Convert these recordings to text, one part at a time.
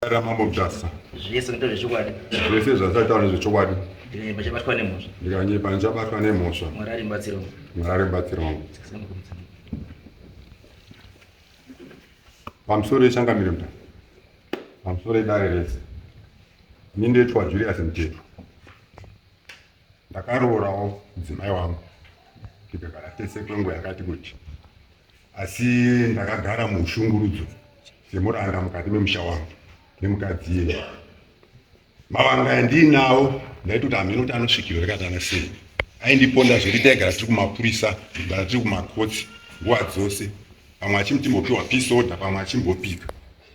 Ramambo Mutasa. Zvese ndizvo zvechokwadi. Zvese zvasataura ndezvechokwadi. Ndikanyepa ndichabatwa nemhosva. Ndikanyepa ndichabatwa nemhosva. Mwari ari mubatsiri wangu. Mwari ari mubatsiri wangu. Pamusoro yechangamire Mutasa. Pamusoro yedare rese. Ini ndoitwa Julius Mtetu. Ndakaroorawo mudzimai wangu. Tikagara tese kwenguva yakati kuti. Asi ndakagara muushungurudzo semuranda mukati memusha wangu nemukadzi iyeye. Mavanga andiinawo ndaitoti hameno kuti anosvikiro rekatana sei. Aindiponda zvekuti taigara tiri kumapurisa, kugara tiri kumakotsi nguva dzose. Pamwe achimbopiwa peace order, pamwe achimbopika.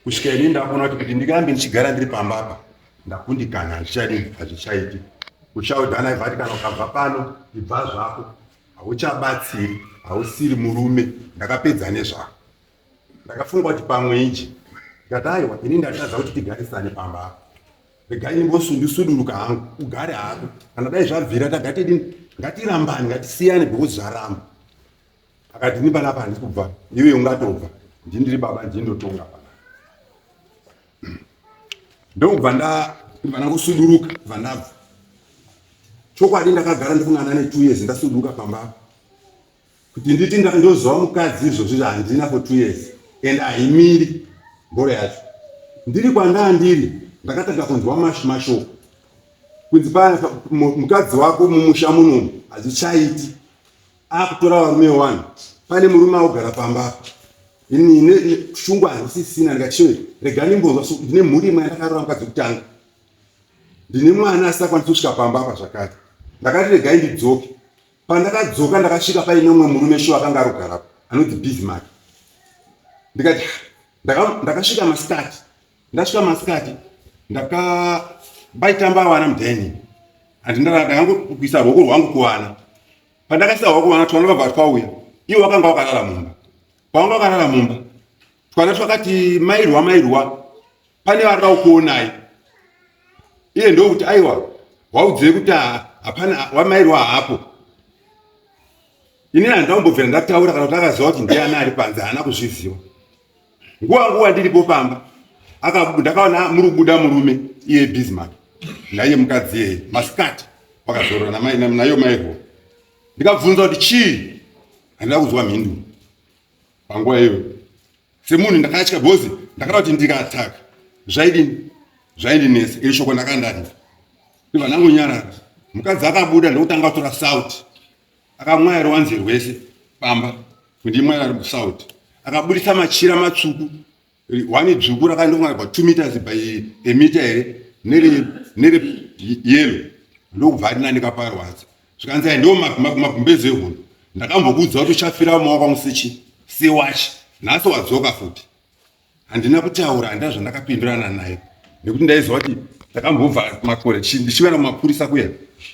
Kusvika ini ndakuona kuti kuti ndirambe ndichigara ndiri pamba apa ndakundikana, hazvichadini, hazvichaiti. Kuchaudhana aibva ati kana ukabva pano ibva zvako hauchabatsiri hausiri murume ndakapedza nezvako ndakafunga kuti pamwe iji ndikati aiwa ini ndatadza kuti tigarisane pamba apa regai ndimbosundisuduruka hangu ugare hako kana dai zvabvira tagatidini ngatirambani ngatisiyane because zvaramba akati ini panapa handisi kubva iwe ungatobva ndini ndiri baba ndini ndotonga pana ndokubva ndabva ndakusuduruka bva ndabva chokwadi ndakagara ndikunana netwo years ndasuduruka pamba apa kuti nditi ndozova mukadzi izvozvi handina for two years and haimiri mboro yacho ndiri kwandaa ndiri ndakatanga kunzwa mashoko kunzi mukadzi wako mumusha munomu hazvichaiti akutora varume vevanhu pane murume akugara pamba apa ini shungu handisisina ndikati shoe rega ndimbonzwa so ndine mhuri imwe yandakarora mukadzi wekutanga ndine mwana asisakwanisi kusvika pamba apa zvakare ndakati regai ndidzoke pandakadzoka ndakasvika paine umwe murume shuwa akanga arugarapo anonzi bismark ndikati ndakasvika masikati ndasvika masikati ndakabaitamba vana mudining handindakangokuisa ruoko rwangu kuvana pandakaisa ruoko kuvana twana twabva twauya iwo wakanga wakarara mumba pawanga wakarara mumba twana twakati mairwa mairwa pane varida kukuonai iye ndokuti aiwa waudzei kuti hapana wamairwa haapo ini handaumbobvira ndataura kana kuti akaziva kuti ndiani ari panze haana kuzviziva nguva nguva ndiripo pamba ndakaona muri kubuda murume iye bismark naiye mukadzi iyeye masikati wakazorora nayo mairwo ndikabvunza kuti chii handina kunzwa mhinduro panguva iyoyo semunhu ndakatya bhozi ndakada kuti ndikataka zvaidini zvaindinetsa iri shoko ndakandari ndibva ndangonyarara mukadzi akabuda ndokutanga kutora sauti akamwaya ruwanze rwese pamba kundimwaya sauti akabudisa machira matsvuku one dzvuku rakandofunga about two meters by a meter here nere nere yellow ndokubva arinanika parwadza zvikanzi ai ndiwo magumbezi ehondo ndakambokuudza kuti uchafira mumaoko angu sechi sewachi nhasi wadzoka futi handina kutaura handina zvandakapindurana naye nekuti ndaiziva kuti ndakambobva makore ndichivera mumapurisa kuya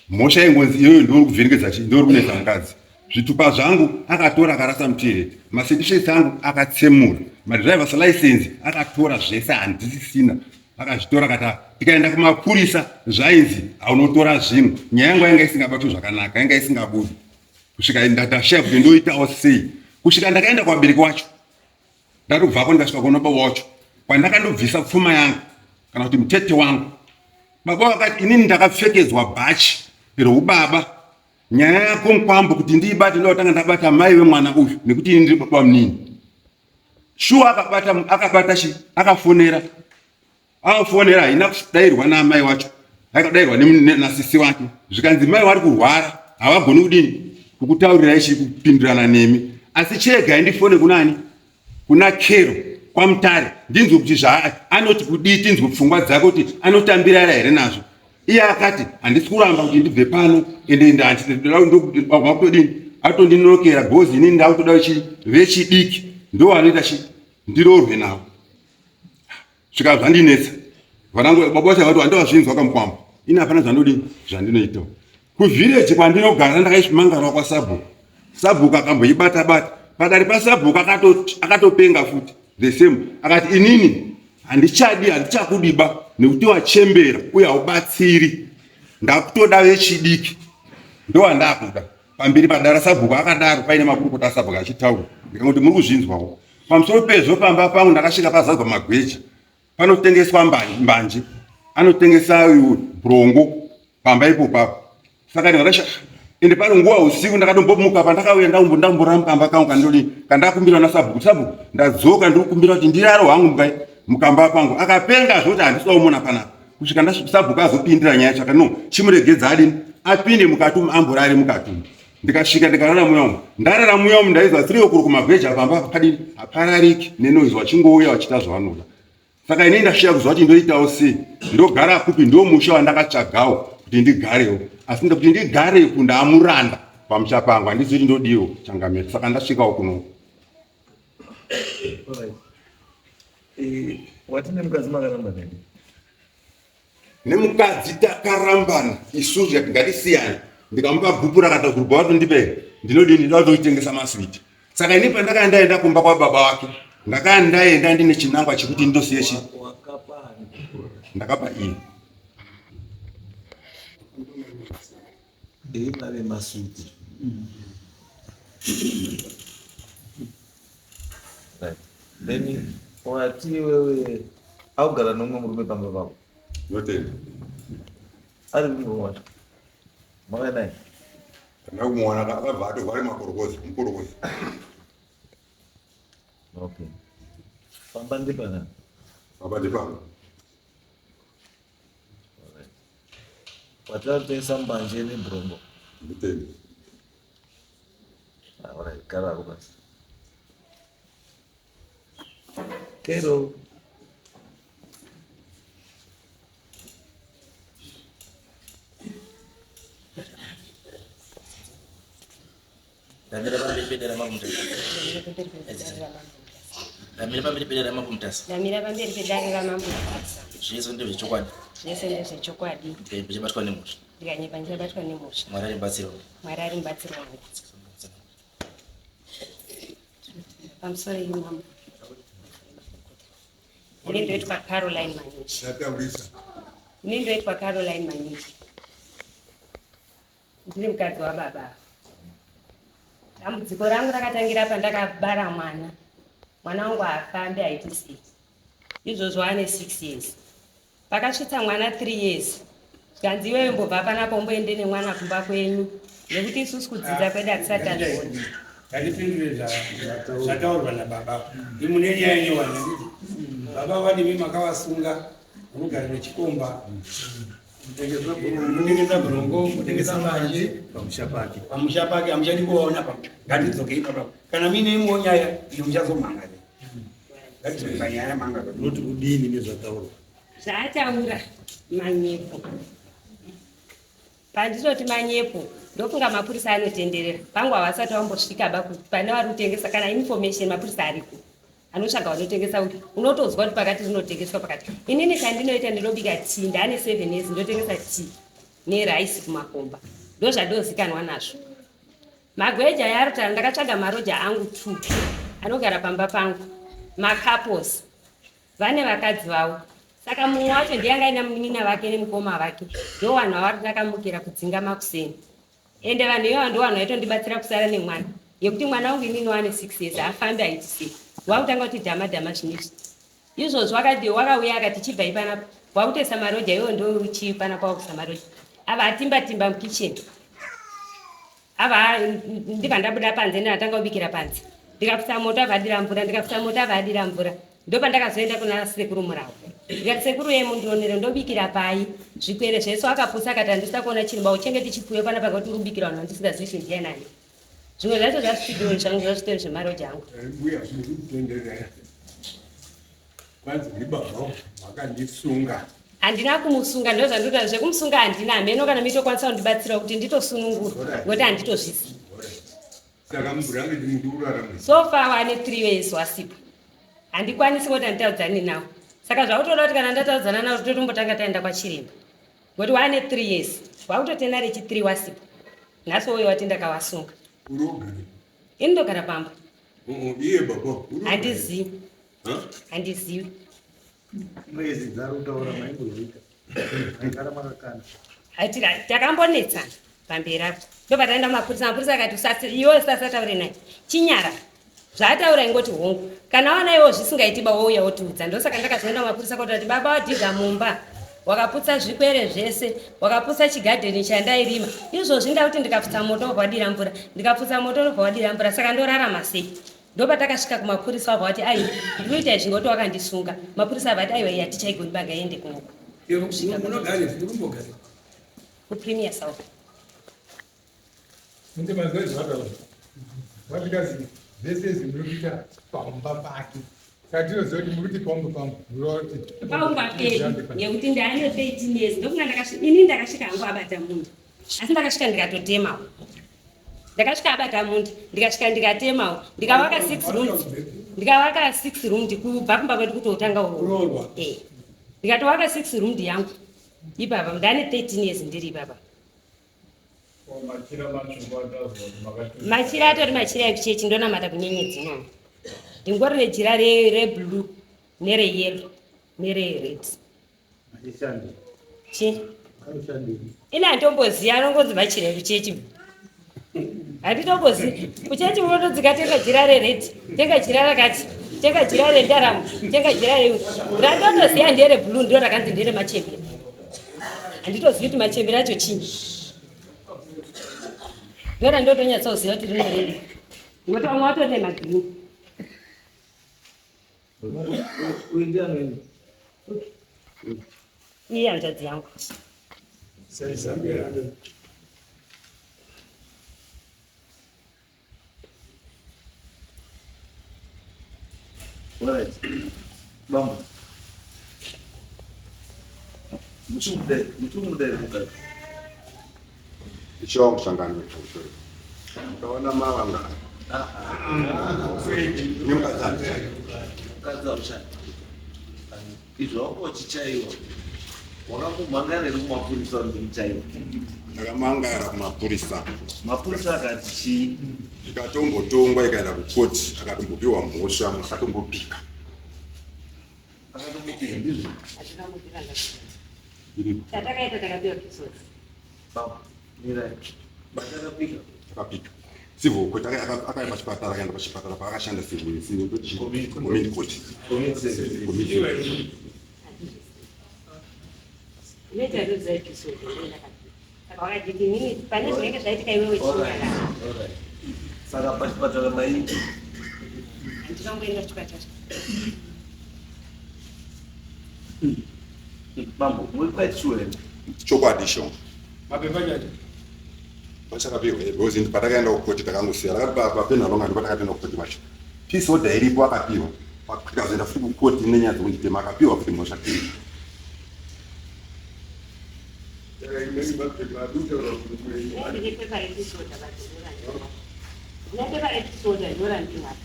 mhosva yengonzi iyoyo ndiori kuvhiringidza chi ndiori kunetsa mukadzi zvitupa zvangu akatora akarasa mutoilet macertificates angu akatsemura madrivers license akatora zvese handisisina akazvitora kata tikaenda kumapurisa zvainzi aunotora zvinhu nyaya yangu yanga isingabatwi zvakanaka yanga isingabudi kusvika ndashaya kuti ndoitawo sei kusvika ndakaenda kuvabereki wacho ndatobvako ndikasvika kuona baba wacho kwandakandobvisa pfuma yangu kana kuti mutete wangu baba vakati inini ndakapfekedzwa bhachi reubaba nyaya yako mukwambo kuti ndiibate ndotanga ndabata mai vemwana uyu nekuti ini ndiri baba munini shuwa akabata akabata chi akafonera Afonera haina kudairwa naamai wacho, akadairwa nasisi wake, zvikanzi mai wari kurwara havagoni kudini kukutaurirai chiri kupindurana nemi, asi chiregai ndifone kunani kuna Kero kwaMutare ndinzwe kuti zva anoti kudii, tinzwe pfungwa dzake kuti anotambirara here nazvo. Iye akati handisi kuramba kuti ndibve pano ende ndakutodini atondinokera because inini ndakutoda vechidiki ndo vanoita chi ndiroorwe navo svika zvandinetsa vanangu baba vacho vati handovazvinzwa kamukwambo ini hapana zvandodii zvandinoita kuvhireji kwandinogara ndakaisvimangarwa kwasabhuku sabhuku akamboibata bata padare pasabhuku akatopenga futi the same akati inini handichadi handichakudiba nekuti wachembera uye haubatsiri ndakutoda vechidiki ndowandakuda pamberi padara sabhuku akadaro paine makurukota asabhuku achitaura ndikangoti muri kuzvinzwawo Pamusoro pezvo pamba pangu ndakasvika pazadzwa magweja. Panotengeswa mbanje, anotengesa brongo pamba ipo papo. Saka ndikadasha ende pano nguva usiku ndakatombomuka pandakauya ndamborara mukamba kangu kandodii kandakumbira nasabhuku sabhuku ndadzoka ndikukumbira kuti ndiraro hangu mukamba pangu akapenga zvoti handisi kumona panapa kusvika ndasabhuku azopindira nyaya chaka no chimuregedza adini apinde mukati umu amborare mukati umu ndikasvika ndikarara muya umu ndarara muya umu ndaizwa tiri kuri kumabheja pamba padini haparariki nenoise vachingouya vachiita zvavanoda saka inini ndasvika kuziva kuti ndoitawo sei ndogara kupi ndo musha wandakatsvagawo kuti ndigarewo asi kuti ndigareku ndaamuranda pamusha pangu handizi kuti ndodiwo changamire saka ndasvikawo kuno eh, watine mukadzi makaramba nani nemukadzi takarambana isusu yati ngatisiyane ndikamupa gupu rakatagurwa watondipe ndinodini ndinoda kutoitengesa maswiti saka ini pandakanga ndaenda kumba kwababa wake ndakanga ndaenda ndine chinangwa chekuti ndosiye chi ndakapa iye Ndei maswiti. Right. Then wati iwewe augara nomumwe murume pamba pako. Ndotenda. Ari murume wacho. Mauya naye. Ndakumuona akabva atovhare makorokoza, mukorokoza. Okay. Pamba ndipana. Pamba ndipana. Watatengesa mbanje nebrongo. Ndotenda. Alright, gara hako basi. Kero. Ndamira pamberi pedare ramambo Mutasa. Ndamira pamberi pedare ramambo Mutasa. Ndamira pamberi pedare ramambo Mutasa. Zvese ndezvechokwadi. Zvese ndezvechokwadi. Ndikanyepa ndichabatwa nemhosva. Ndikanyepa ndichabatwa nemhosva. Mwari ari mubatsiri wangu. Mwari ari mubatsiri wangu. Pamusoro iyi mambo. Ini ndoitwa Caroline Manyuchi. Ini ndoitwa Caroline Manyuchi. Ndiri mukadzi wababa. Dambudziko rangu rakatangira pandakabara mwana. Mwana wangu haafambi haiti sei. Izvozvo ane 6 years. Pakasvitsa mwana 3 years zvikanzi iwewe mbobva panapa umboende nemwana kumba kwenyu nekuti isusu kudzidza kwedu hatisati tazviona. Ngatipindure zvataurwa nababa. Imune nyaya yewana nditi. Baba vadimi makavasunga unogara nechikomba. Mutengesa brongo, mutengesa mbanje pamusha pake. Pamusha pake hamuchadi kuvaona pa. Ngatidzoke ipapa. Kana mine imwewo nyaya iyo muchazomhanga. Ngatidzoke panyaya manga. Unoti kudini nezvataurwa? Zvaataura manyepo. Pandinoti manyepo ndofunga mapurisa anotenderera. Pangu havasati vambosvika ba kuti pane vari kutengesa kana information mapurisa ariko. Anotsvaga vanotengesa uki unotozwa kuti pakati rinotengeswa pakati. Inini chandinoita ndinobika tea ndane 7 years ndotengesa tea nerice kumakomba. Ndozvandozikanwa nazvo. Magweja ayarutaura ndakatsvaga maroja angu 2 anogara pamba pangu macouples vane vakadzi vavo saka mumwe wacho ndiye anga aina munin'ina vake nemukoma vake ndo vanhu vavari ndakamukira kudzinga makuseni ende vanhu ivava ndo vanhu vaitondibatsira kusara nemwana yekuti mwana wangu inini wane 6 years haafambi aiti sei wakutanga kuti dhama dhama zvinizvi izvozvo wakati wakauya akati chibva ipanapa wakutoisa maroja iwo ndo chii panapa wakuisa maroja ava atimba timba mukitchen ava ndibva ndabuda panze ndatanga kubikira panze ndikapisa moto ava adira mvura ndikapisa moto ava adira mvura ndopandakazoenda kuna sekuru murawo ndikati sekuru ye mundionere ndobikira pai zvikwere zvese akapusa akati handisida kuona chinhu bauchengeti chipfuyo pana pakati uri kubikira vanhu vandisingazivi kuti ndianani zvimwe zvacho zvazvitidoro zvangu zvazvitori zvemaroja angu mbuya zviri kutenderera kwanzi ndibaba vakandisunga handina kumusunga ndo zvandinotaura zvekumusunga handina hameno kana mitokwanisa kundibatsira kuti nditosunungurwa ngokuti handitozvizivi saka mubhurangeti muri kurarama so far wane 3 years wasipo handikwanisi kuti handitaudzani nawo saka zvakutoda kuti kana ndataudzana nawo totombotanga taenda kwachiremba ngokuti wane 3 years wakutotenda rechi 3 wasipo nhasi woyo wati ndakawasunga ini ndogara pamba iye baba handizivi handizivi Mwezi dzari kutaura maingozvika. Maigara makakana. Takambonetsana pamberi apo. Ndobva taenda kumapurisa, mapurisa akati usasi iwe usasataure naye. Chinyara. Zvaataura ingoti hongu. Kana wana iwo zvisingaiti ba wouya wotiudza. Ndosaka ndakazoenda kumapurisa koti ati baba wadhiga mumba. Wakaputsa zvikwere zvese, wakaputsa chigadheni chandairima. Izvozvi ndakuti ndikaputsa moto wobva wadira mvura, ndikaputsa moto unobva wadira mvura, saka ndorarama sei? Ndopatakasvika kumapurisa wabva wati aiwa, ndikuita izvi ngokuti wakandisunga. Mapurisa abva ati aiwa iyi hatichaigoni banga iende kunoko. KuPremier South. Mune manzwa zvavataura. Vazvikazi zvese izvi muri kuita pamba pake. Saka tinoziva kuti muri kuti pamba pangu. Muroti. Pamba pedu nekuti ndaane 13 years ndokunga ndakasvika ini ndakasvika hangu abata munda. Asi ndakasvika ndikatotemawo. Ndakasvika abata munda ndikasvika ndikatemawo ndikavaka 6 rooms. Ndikavaka 6 room kubva kumba kwedu kutotanga uroorwa. Eh. Ndikatovaka 6 room yangu ipapa ndane 13 years ndiri ipapa. Machira atori machira ekuchechi ndonamata kunyenyedzi imomo. Ndingori nejira reblue nereyellow nerered. Chi? Ini handitomboziva anongonzi machira ekuchechi. Handitombozivi. Kuchechi unotodzika tenga jira rered, tenga jira rakati, tenga jira rendaramo, tenga jira re randotoziva ndere blue ndiro rakanzi ndere machembere. Handitozivi kuti machembere acho chii. Ndora ndotonyatsoziva kuti rinorei. Ngokuti vamwe vatori nemagreen. Uyu ndiani uyu? Iye hanzvadzi yangu. Alright. Bambo. Muchimudai, muchimudai mukadzi. Ichiwa musangano wepamusoro. Mukaona mavanga. Nemukadzi. Mukadzi aushandi. Izvo wanga uchichaiwa. Wakambomhangara here kumapurisa kuti muchaiwa? Ndakamangara kumapurisa. Mapurisa akati chii? Ikatombotongwa ikaenda kukoti akatombopiwa mhosva akatombopika. Akatombopika ndizvo. Chatakaita takapiwa kisoti. Baba, mirai. Akapika. Akapika. Civil court akaenda pachipatara akaenda pachipatara paakashanda civil community court. Community. Inoita rudzi episode saka wakaditi inini pane zvinenge zvaitika iwewe chinyarara. Saka pachipatara maiti. Handinongoenda kuchipatara. Mambo, muri quite sure here? Chokwadi sho. Mapepa chacho. Pachakapihwa here because patakaenda kukoti takangosiya rakati papenhalonga ndipo takatoenda kukoti kwacho. Peace order iripo akapiwa. Tikazoenda futi kukoti nenyaya dzekunditema akapiwa futi mhosva tiri. Ndine pepa repeace order but ndorandinaro. Ndine pepa repeace order ndorandinaro.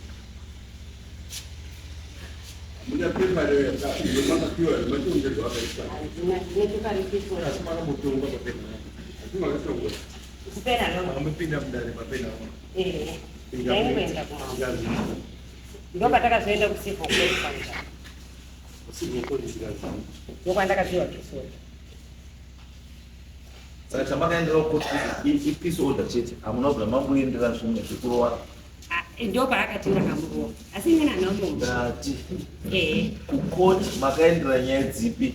Muna pepa remakapiwa rematongerwo akaitwa. Handina, ndine pepa repeace order. Asi makambotongwa papepa. Asi makatongwa. Kupera no. Makambopinda mudare mapena apo. Eh. Ndaingoenda kumambo. Ndopatakazoenda kucivil court kwanza. Civil court zikazi. Ndokwandakapiwa peace order. Saka chamakaendera kukoti ipeace order chete. Hamuna kubva mamboendera zvimwe zvekurowana. Ah, ndopaakati ndakamurowa. Asi inini handina kumbomurowa. Ndati Eh. kukoti makaendera nyaya dzipi?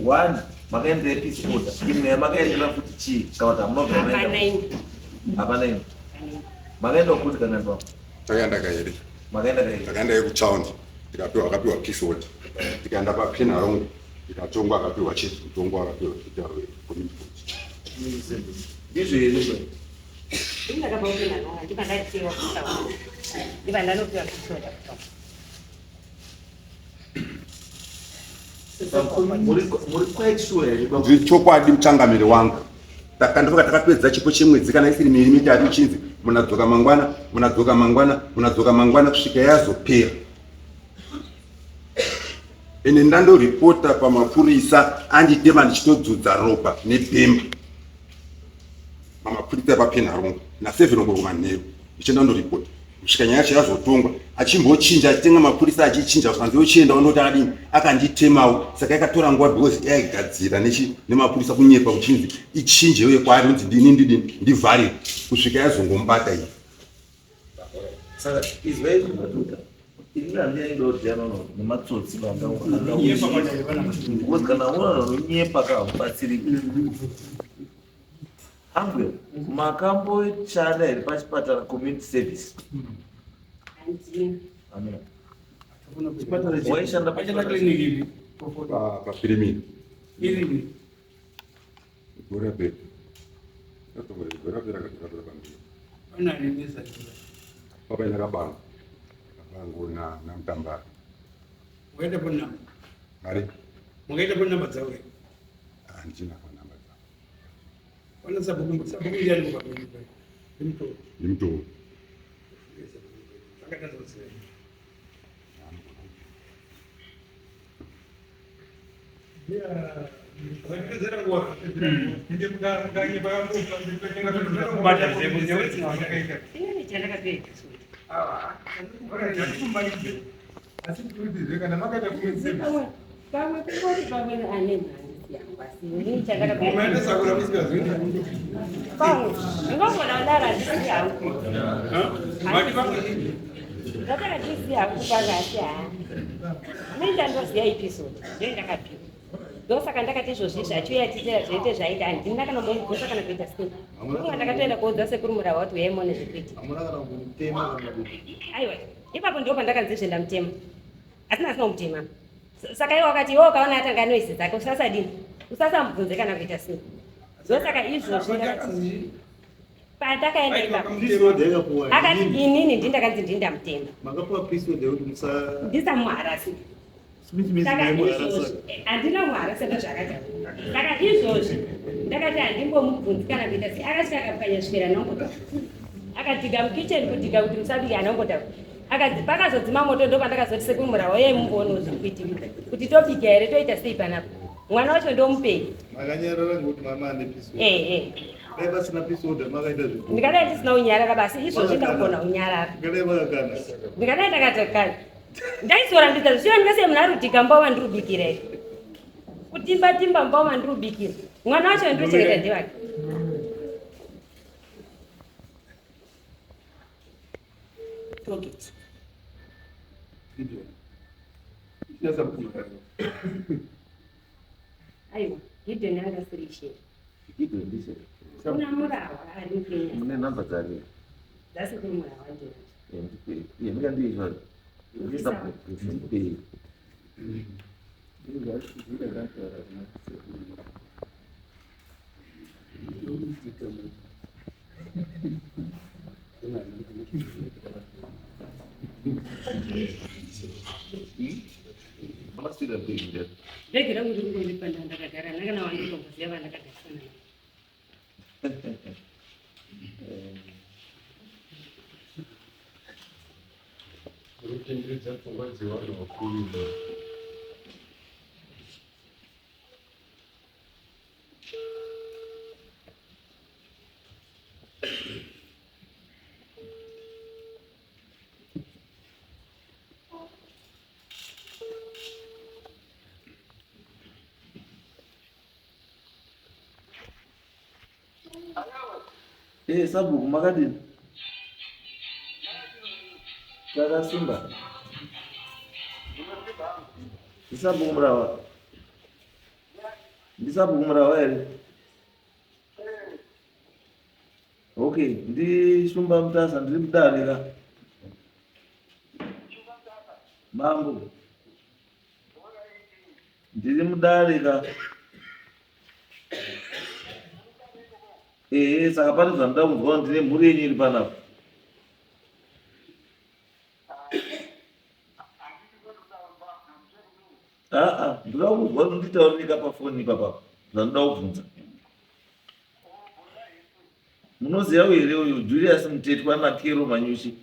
One, makaendera peace order. Imwe yamakaendera futi chii? Kana kuti hamuna kubva Hapana maenda. imwe. Hapana imwe. Makaenda kukoti kana ndwa? Takaenda kairi. Makaenda kairi. Takaenda yekutown tikapiwa akapiwa peace order. Tikaenda papenhalonga ikatongwa akapiwa chete mutongo akapiwa community court. Ndizvo here izvo? Ini ndakabva kupenhalonga ndipa ndatiwa kutown. Ndipa ndanopiwa peace order kutown. Muri quite sure here baba? Ndiri chokwadi muchangamire wangu. Takandoka takapedza chipo chemwedzi kana isiri miviri mitatu ichinzi munadzoka mangwana, munadzoka mangwana, munadzoka mangwana kusvika yazopera. Ende ndandoripota pamapurisa anditema ndichitodzudza ropa nebhemba. Pamapurisa papenharongo na7 o'clock manheru ndichienda ndoripota kusvika nyaya yacho yazotongwa achimbochinja achitenga mapurisa achichinja zvikanzi ochienda ondoti akadini akanditemawo saka yakatora nguva because yaigadzira nemapurisa kunyepa kuchinzi ichinje uye kwaari unzi ndini ndidini ndivharire kusvika yazongomubata iyi. Saka izwai zvinotuta. Ini handinyanyi kuda no nematsotsi Kunyepa kwacho vana because kana una vanonyepa ka haubatsiriki. Ambwe, makamboshanda here pachipatara community service? Handina. Amen. Waishanda Pachipatara pachipatara clinic ipi? Papirimiri Iripi? gore rapera gore rapera rapera pamberi Pana nemesa. papaina kabango kabango namutambara Mukaita phone number. mari Mukaita phone number dzavo here? handina phone number dzavo Pana sabhuku sabhuku ndiani mukapinda? Ndimutoro. ndimutoo Zvakatadza kuziva. Inini chandakapeka soti. Asi kuti kana makaita community service Pamwe pamwe kungoti pamwe ane mhandisi yangu asi inini chandakapeka. umaendesa musingazwi Pamwe ndingogona kudaro handisi yangu. Ndakatisi hangu panga asi haa. Inini chandoziya episode ndiyo ndakapiwa. Ndosaka ndakati izvozvi izvi achiuya achitera zvoite zvaita handina kana kumbomubvunza kana kuita sei. Ndokunga ndakatoenda kuudza sekuru murahwa kuti uyai muone zvekuita. Hamuna kana kumutema kana kuti Aiwa, ipapo ndipo pandakanzi zve ndamutema. Asi ndasina kumutema. Saka iwo wakati iwe ukaona atanga noise dzake usasadini. Usasamubvunze kana kuita sei. Ndosaka izvozvi ndakati pandakaenda ipapo. peace order yakapuwa Akati inini. inini ndini ndakanzi ndini ndamutema. Makapuwa peace order yekuti musa Ndisamuharasi. Smith Smith Saka maimuharasa. izvozvi handina muharasa ndozvakataura. Saka izvozvi ndakati handimbomubvunzi kana kuita sei. Akasvika akapwanya svikera nongotaura. Akadhiga mukicheni kudhiga kuti musabike anongotaura. Akadzi pakazodzima moto ndo pandakazoti sekuru murawa uyai mumboone zviri kuitika. Kuti tobika here toita sei panapa. Mwana wacho ndomupei. Makanyarara ngekuti mama ane peace order. Eh eh. Dai pasina peace order makaita zvikuru. Ndikadai ndisina kunyarara basi izvozvi ndakugona kunyarara. Ndikadai makakana. Ndikadai ndakati ndaisorambidza zvichiva ndikasiya munhu ari kudhiga mumba mandiri kubikira here. Kutimba timba mumba mandiri kubikira. Mwana wacho ndiri kuchengeta ndewake. Toget. Aiwa, Gideon anga asiri ishe. Gideon ndishe. Kuna murawa ari mukenya. Mune namba dzake. Dzasekuru murawa ndinadzo. Ndipei. Iye ndikandii Ndipei. Maswira bhegi ndero. Bhegi rangu riri kungori pandandakagara, handina kana wandinotomboziva vandakagarisana navo. Kutenderedza pfungwa dzevanhu vakuru ino. Eh, sabhuku makadini? Takasimba. Ndisabhuku murawa. Ndisabhuku murawa here? Okay, ndishumba mutasa ndiri mudare ka. Mambo. Ndiri mudare ka. Ehe, saka pane zvandinoda kunzwa kuti ndine mhuri yenyu iri panapa. Aa, ndoda kunzwa kuti nditaurire pafoni ipapa zvandinoda kubvunza. Munoziva here uyu Julius Mutetwa naKero Manyuchi?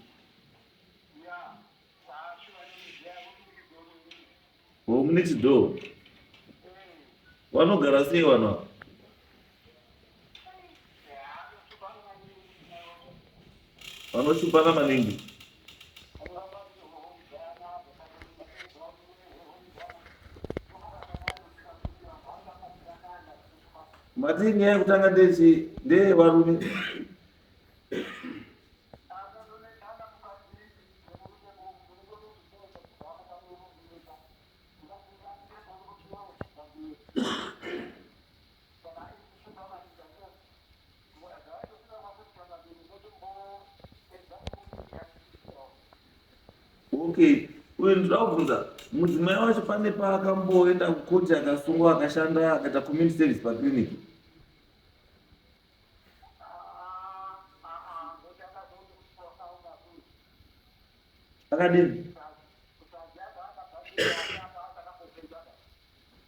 Home next door. Vanogara sei vanhu ava? Vanoshupana maningi. Mati nyaya yekutanga ndechi ndeyevarume. Okay, uyu ndinoda kubvunza mudzimai wacho pane paakamboenda kukoti akasungwa akashanda akaita community service paclinic. Akadini?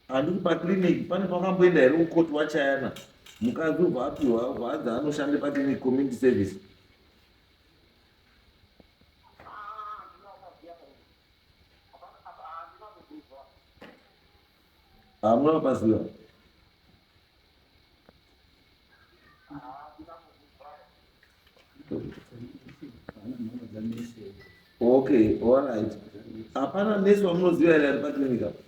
Handiti paclinic pane pakamboenda here kukoti wachayana mukadzi ubva apiwa ubva anzi anoshande paclinic community service. Hamuna kupaziva. Okay, all right. Hapana nesi wamunoziva here ari paclinic apa?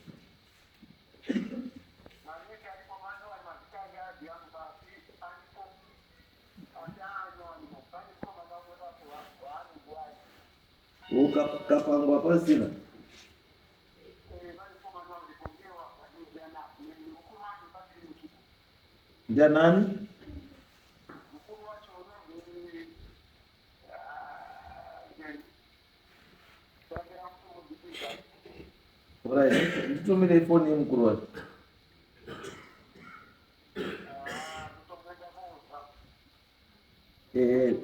Ukapangwa pasina. Ndianani? Alright, nditumire foni yemukuru wacho. Eh,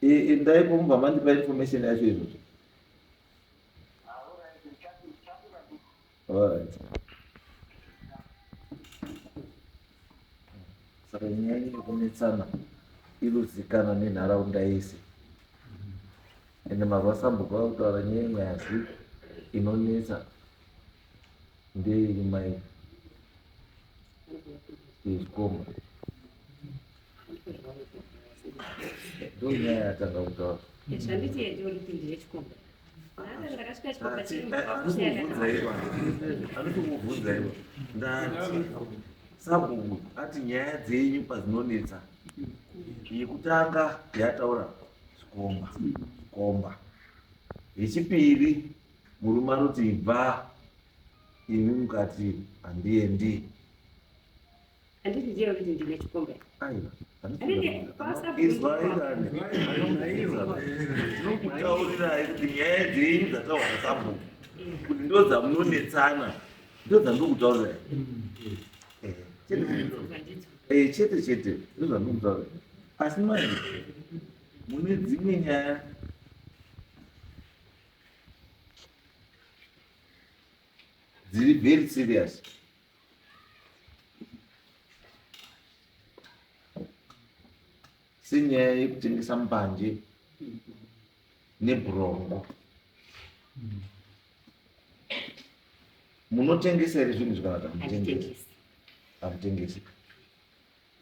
eh, endaipo mubva mandipa information yacho izvozvo. Alright. Saka nyaya yekunetsana iruzikana nenharaunda yese. Ende mavasambuka vakutaura nyaya yenyazi inonetsa ndeyei mai yezvikomba. Ndonyaya yatanga kutaura. Zvanditi ndiri ndine chikomba. Ndakasvika chikomba chiri Andikubvunza iwe. Ndati sabhuku ati nyaya dzenyu padzinonetsa yekutanga yataura zvikomba zvikomba yechipiri murume anoti ibva imi mukati handiendi. Handiti ndiye kuti ndine chikomba. Aiwa. Handiti kwasabhuku. Izwai kani. Ndinokutaurirai kuti nyaya dzenyu dzataurwa nasabhuku kuti ndo dzamunonetsana ndo dzandinokutaurirai. Eh, chete eh, chete chete ndo zvandinokutaurirai. Asi manje mune dzimwe nyaya dziri very serious. Senyaya yekutengesa mbanje nebhurongo. Munotengesa here zvinhu zvikana kuti hamutengesi? Hamutengesi.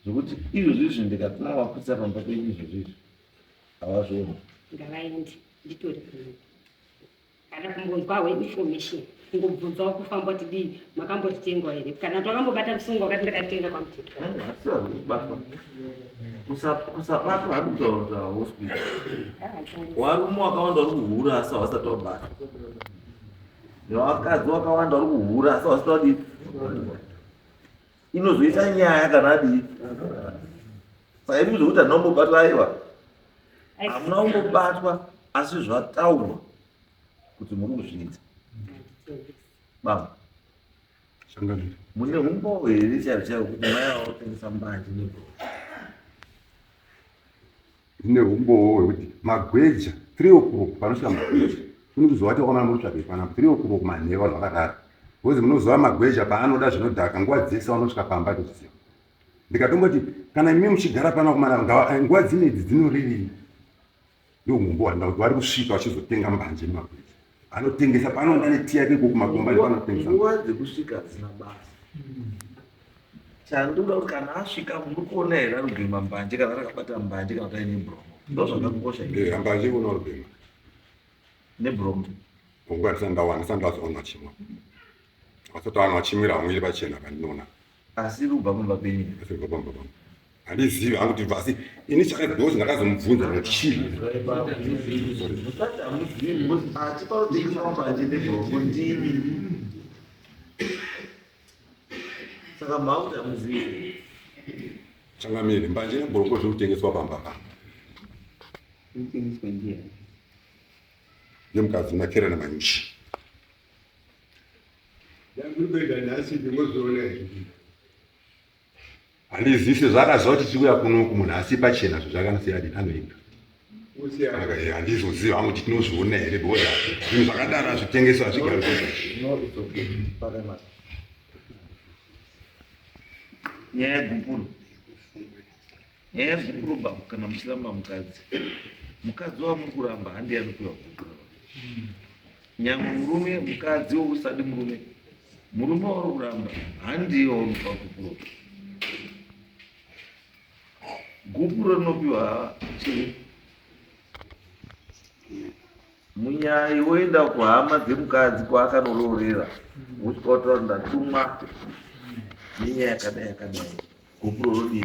Zvekuti izvozvi izvi ndikatuma mapurisa pamba penyu izvozvi izvi havazvioni. Ngavaende nditori kuno. Kana kumbonzwawo information kungobvunzawo kufamba kuti dii makambotitengwa here kana twakambobata musungo wakati ndakatenga kwamutito. Kubatwa. Kusabatwa hari kutaura hospital. Varume wakawanda vari kuhura asi havasati vabatwa. Nevakadzi vakawanda vari kuhura asi havasati vadii. Inozoita nyaya kana adii. Saka imi zvekuti handina kumbobatwa aiwa. Hamuna kumbobatwa asi zvataurwa kuti muri kuzviita. Baba. Changamire. Mune humbowo here chaivo chaivo kuti mai ava kutengesa mbanje nebhora? Ndine humbowo hwekuti magweja 3 o'clock panosvika magweja kune kuzovati wakamana muri kutsvagei panapa 3 o'clock manheru vanhu vakarara because munoziva magweja paanoda zvinodhaka nguva dzese vanosvika pamba toziva ndikatomboti kana imi muchigara pano kumana nguva dzine idzi dzinorirei ndohumbo wandina kuti vari kusvika vachizotenga mbanje nemagweja anotengesa paanoenda netiya yake ikoko kumakomba panotengesa. Nguva dzekusvika hadzina basa. Chandinoda kuti kana asvika muri kuona here ari kugema mbanje kana rakabata mbanje kana kuti aine bhurongo. Ndozvakakosha izvi. Eh, mbanje kuona uri kugema. Nebhurongo. Nguva ndisati ndawana, ndisati ndazoona chimwe. Vasati vawana vachimwira hangu iri pachena pandinoona. Asi iri kubva pamba penyu. Asi iri kubva pamba pangu. Handizivi hangu kuti asi ini chakadhozi ndakazomubvunza ndikati chii. Musati hamuzivi because ati panotengesa mbanje nebhurongo ndimi. Saka makuti hamuzivi. Changamire, mbanje nebhurongo zviri kutengeswa pamba pangu. Kutengeswa ndiani? Nemukadzi unakerana manyuchi. Ndanguri kuenda nhasi ndingozoona izvi. Handizise zvaakaziva kuti tiri kuya kunoku munhu asi pachena zvo zvakanosiya adini anoimba. Handizoziva hangu kuti tinozviona here because zvinhu zvakadaro hazvitengeswa hazvigari No, it's okay. Pakamasa. Nyaya yegupuro. Nyaya yegupuro baba kana muchiramba mukadzi. Mukadzi wamuri kuramba handiye anopiwa gupuro. Nyangwe murume mukadzi wousadi murume. Murume wauri kuramba handiye waunopa gupuro. Gupuro rinopiwa chii? Munyai woenda kuhama dzemukadzi kwaakanoroorera wosvika wotaura kuti ndatumwa nenyaya yakadai yakadai gupuro rodii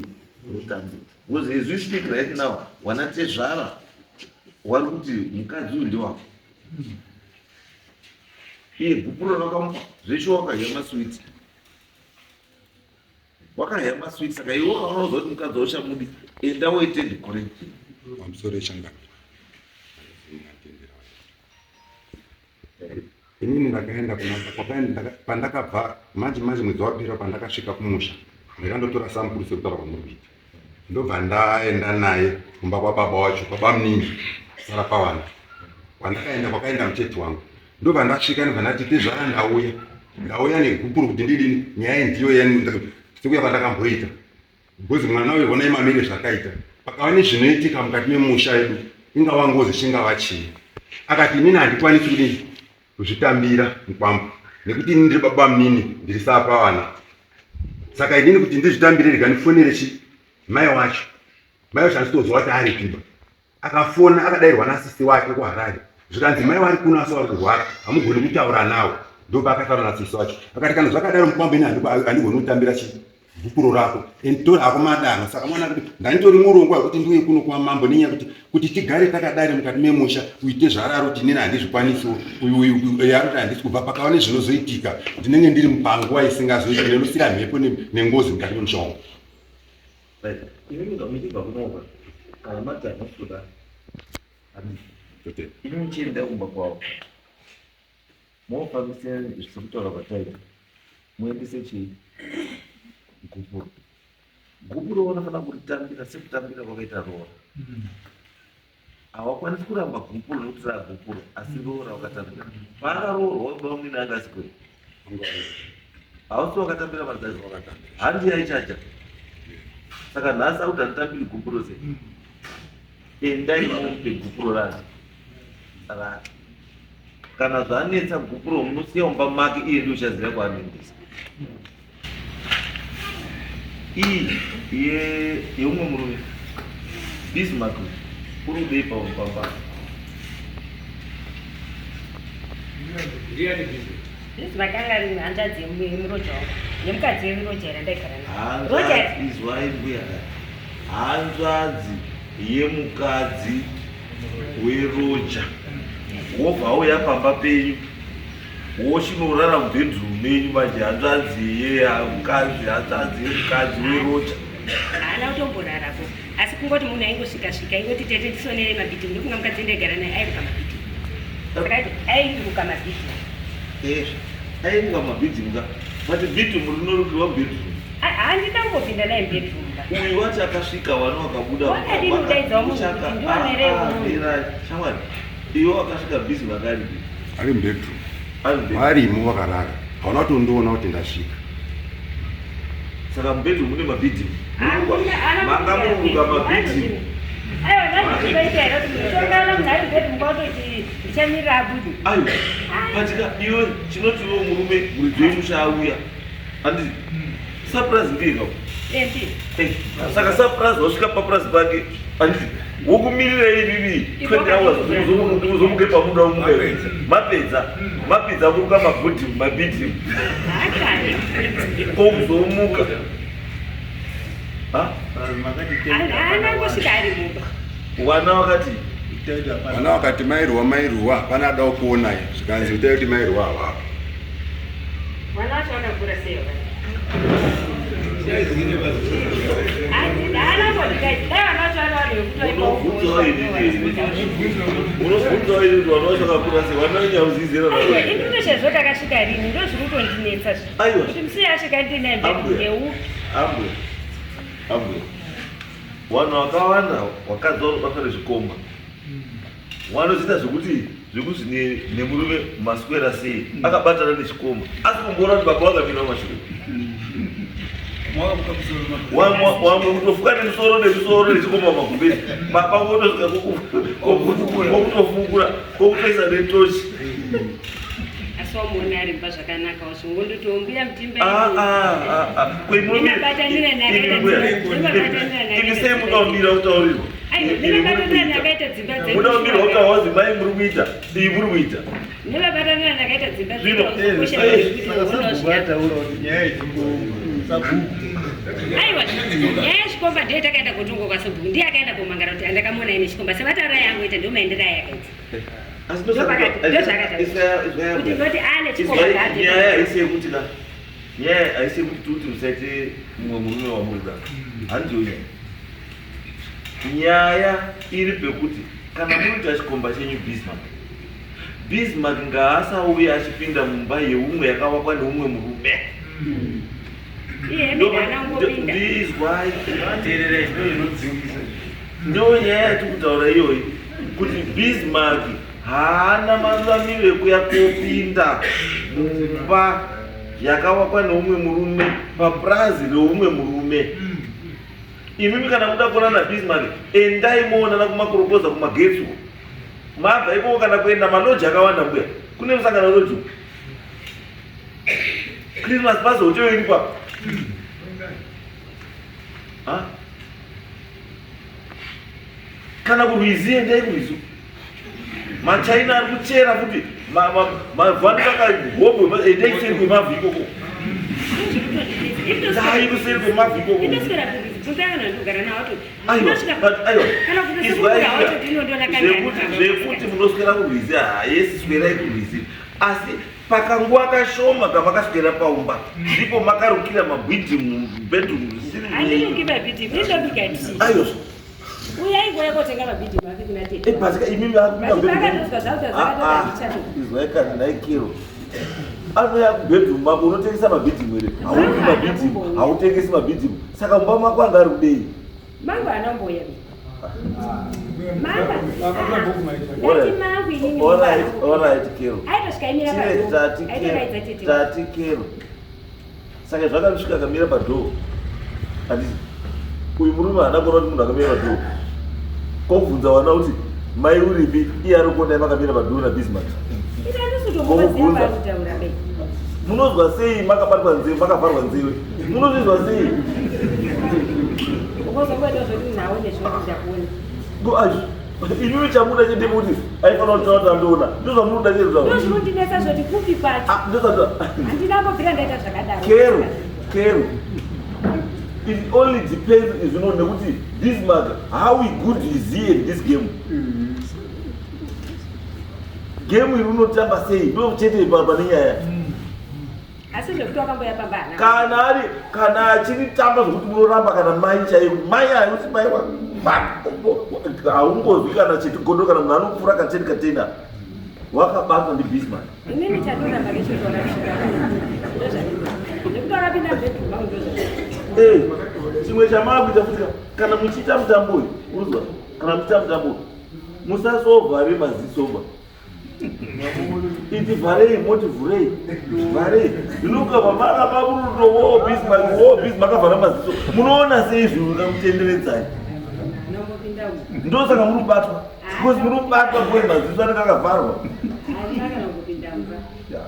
rotambira because as we speak right now wana tezvara wari kuti mukadzi uyu ndewako iye gupuro rakamupa zveshe wakadya maswiti wakadya maswiti saka iwe ukaona kuti mukadzi wauchamudi enda woite decoration pamusoro echangamire inini ndakaenda pandakabva manje manje mwedzi wapera pandakasvika kumusha ndakandotora samukuru sekutaura kwamuri kuita ndobva ndaenda naye kumba kwababa wacho kwaba munini sara pawana kwandakaenda kwakaenda mutete wangu ndobva ndasvika ndobva ndati tezvara ndauya ndauya negupuro kuti ndidini nyaya ndiyo sekuya kwandakamboita because mwana uyu honai mamire zvakaita pakava nezvinoitika mukati memusha yedu ingava ngozi chingava chii akati inini handikwanisi kudini kuzvitambira mukwambo nekuti ini ndiri baba munini ndiri saa pavana saka inini kuti ndizvitambire rega ndifonere chi mai wacho mai wacho handisitozwa kuti aripiba akafona akadairwa nasisi wake kuharare zvikanzi mai wari kuno asi wari kurwara hamugoni kutaura nawo ndopaakataura nasisi wacho akati kana zvakadaro mukwambo ini handigoni kutambira chi gupuro rako and tora hako madanho saka mwana kuti ndanditori murongwa wekuti ndiuye kuno kwamambo nenyaya kuti kuti tigare takadari mukati memusha uite zvararo kuti inini handizvikwanisiwo uyu yaroti handisi kubva pakava nezvinozoitika ndinenge ndiri panguva isingazoiti ndinosira mhepo nengozi mukati memusha wangu Imi muchibva kunoka kana mati hamusi imi muchienda kumba kwavo mofambise sekutaura kwataita muendese chii gupuro gupuro vanofanira kuritambira sekutambira kwakaita roora hawakwanisi kuramba gupuro nekuti raa gupuro asi roora wakatambira paakaroorwa baba munini anga asikwei hausi wakatambira mazazi handi yaichacha saka nhasi akuti handitambiri gupuro sei endai mupe gupuro racho rake kana zvanetsa gupuro munosiya mumba make iye ndiye uchaziva kwaanoendesa iyi yeumwe murume Bismarck uri kudei pamba Bismarck anga ari hanzvadzi yemuroja wangu nemukadzi wemuroja ira ndaigara naye. Roja izwai mbuya hanzvadzi yemukadzi weroja wobva auya pamba penyu wochinorara mubedroom menyu manje hanzvadzi yemukadzi hanzvadzi yemukadzi weroja haana kutomborarako asi kungoti munhu aingosvika svika ingoti tete ndisonere mabhidhimu ndokunga mukadzi ndaigara naye airuka mabhidhimu saka airuka mabhidhimu airuka mabhidhimu ka but bhidhimu rinorukirwa mubedroom handina kumbopinda naye mubedroom uyu wacho akasvika vana wakabuda wakadini kudaidzawo munhu kuti ndionerewo shamwari iwe wakasvika bhizi vakaripi ari mubedroom varimo vakarara hauna kutondiona kuti ndasvika saka mubedroom mune mabhidhimu manga muruka mabhidhimu aiwa patika iwe chinoti iwe murume muridzi wemusha auya handiti surprise ndiye kako saka surprise wasvika papurazi pake handiti wokumirira iviri 20 hours uzomuke pamuda umuka mapedza mapedza kuruka mabhodhimu mabhidhimu kokuzomuka wana wakati vana vakati mairuwa mairuwa hapana ada kuonai zvikanzi itai kuti mairuwa havapo mwana wacho wakakura sei haana mbodidai dai vana vacho vari vanhu Munobvunzawo inini munobvunzawo inini kuti vana vacho vakakura sei vana venyauzizera Aiwa, ini ndozvo takasvika rini ndo zviri kutondinetsa zvi. Aiwa. Kuti musi yasvika ndinaye Ambuya. ndeupi. Ambuya, ambuya, vanhu vakawanda vakadzi vanobatwa nezvikomba vanozoita zvekuti zvekuzi nemurume maswera sei akabatana nechikomba asi kumboona kuti baba vakamira mumashure wamwe kutofuka nemusoro nemusoro nechikomba magumbezi baba votosvika kwokutofukura kwokutoisa netochi. Asi wamuona ari mba zvakanaka wazvingondoti mbuya mutimba. Ah, ah, ah, Nemabatanira imi sei mukaumira kutaurirwa? Aiwa, nemabatanira ndakaita dzimba dzedu. Munomirwa kutaura kuti mai muri kuita iyi muri kuita. Nemabatanira ndakaita dzimba Zvino, dzedu. Saka sabhuku ataura kuti nyaya yechikomba sabhuku. Aiwa, nyaya yechikomba ndiyo takaenda kotongwa kwasabhuku, ndiye akaenda komangara kuti andakamuona ine chikomba semataura yangu ita ndiyo maendero ayakaita. Asi Ndozvakataura. Kuti ndoti ane chikomba ngaabve. Nyaya haisi yekuti ka, nyaya haisi yekuti tikuti musaite mumwe murume wamurida, handiyo nyaya. Nyaya iri pekuti kana munoita chikomba chenyu, Bismarck, Bismarck ngaasauye achipinda mumba yeumwe yakavakwa neumwe murume. Iye hembe haana kungopinda. Ndizwai. Teererai, ndo inodzingisa. Ndo nyaya yatiri kutaura iyoyi kuti Bismarck haana maruramiro ekuya kopinda mumba yakavakwa neumwe murume papurazi reumwe murume. Imimi kana muda kuonana naBismarck, endai moonana kumakorokoza, kumagetsi uko. Mabva ikoko kana kuenda maloji akawanda mbuya, kune musangano loji uko. Christmas Pass Hotel iri pa Ha? Kana kurwizi, endai kurwizi, maChina ari kuchera futi mavhu anotaka hobwe. Endai kuseri kwemavhu ikoko, dai kuseri kwemavhu ikoko. Indoswera kurwizi, bvunzai vanhu vandogara navo watoti. Aiwa, but aiwa, Kana kuti izwai, sekuru watoti inondiona zvekuti munoswera kurwizi, hayesi, swerai kurwizi, asi pakanguva kashoma kamakaswera paumba ndipo makarukira mabhidhi mubedroom zvisiri. Handiruki mabhidhi, indobika tii. Aiwa. Uyai nguva yekotenga mabhidhi make kuna tete. But imimi But pakatoswa zvakuti zvakatoda. Izwai kani naikero anouya kubedroom mako, unotengesa mabhidhimu here? Haupi mabhidhimu, hautengesi mabhidhimu, saka mumba mako anga ari kudei? Mangu anamboya. Mama. Ndati mangu inini. Alright, alright, Kero. Aitosvika imira Chire padoor. tati Kero. Aitodaidza tete. Tati Kero, saka zvakasvika akamira padoor, handiti? Uyu murume haana kuona kuti munhu akamira padoor, kobvunza wana kuti mai uripi, iye ari kuonai makamira padoor naBismark. Ita ndisutomubaziva Kokubvunza. paari kutaura bei. Munozwa sei makabatwa nzeve, makavharwa nzeve? Munozvizwa sei? Ukozongoita zvoti munhu aone zvoti ndakuona. Go, azvi imimi chamuda chete kuti aifanira kutaura kuti andiona, ndozvamunoda chete kutaura. Ndozvinondinetsa zvoti kupi kwacho. Ah, ndozvata Handina mbobvira ndaita zvakadaro. Kero, Kero, it only depends zvino nekuti Bismarck, how good is he in this game? Game iri unotamba sei, ndo chete pane nyaya. Asi zvekuti wakamboya pamba hana. Kana ari, kana achiritamba zvokuti munoramba kana mai chaiyo, mai ayusi mai haungozwi kana chetigodo kana munhu anopfuura kateni katena wakabatwa ndiBismarck. Inini chandoramba ngechekuti wakasvika. Ndozvandinoda. Nekuti wakapinda mubedroom mangu, ndozvandinoda. Eh, chimwe chamaakuita futi, kana muchiita mutambo uyu, unzwa, kana muchiita mutambo uyu musasovhare maziso ba, iti vharei moti vhurei vharei, zvinokabva maramba muruto wo Bismarck wo Bismarck makavhara maziso, munoona sei zvinhu kamutenderedzai? Anombopinda umu. Ndosaka muri kubatwa, because muri kubatwa because maziso anenge akavharwa. Handina kana kumbopinda mumba.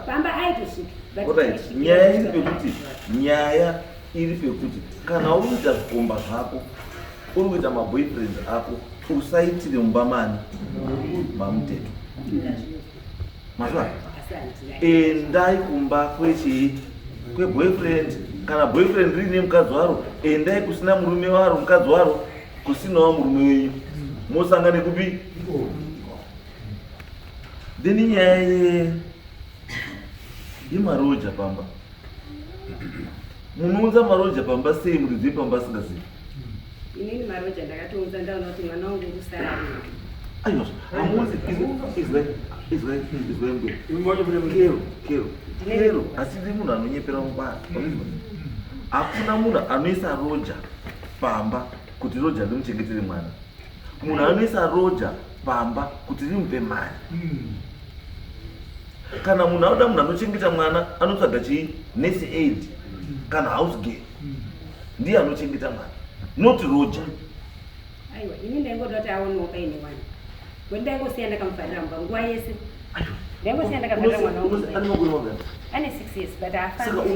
Pamba aitosvika. But Alright, nyaya iri pekuti kana uri kuita zvikomba zvako, uri kuita maboyfriend ako, usaitire mumba mani mamuteto mazva. Asi handina. Endai kumba kwechii, kweboyfriend. Kana boyfriend riine mukadzi waro, endai kusina murume waro, mukadzi waro, kusinawo murume wenyu, mosangane kupi? Then nyaya yemaroja pamba, munounza maroja pamba sei muridzi wepamba asingazivi? Inini maroja ndakatounza ndaona kuti mwana wangu uri kusara ari ega. Aiwa, hamuzi izwai, izwai, izwai mbuya. Kero, kero, kero, asi ndi munhu anonyepera mubara. Hakuna munhu anoisa roja pamba kuti roja rimuchengetere mwana. Munhu anoisa roja pamba kuti rimupe mari. Kana munhu anoda munhu anochengeta mwana, anotsvaga chii? Nurse aid kana house girl, ndiye anochengeta mwana, not roja. Aiwa, ini ndaingoda kuti aonewo paine wana, kweti ndaingosiya ndakamuvharira mumba nguva yese, ndaingosiya ndakavharira mwana wangu. Ane makore mangani? Ane 6 years, but Saka haafambi.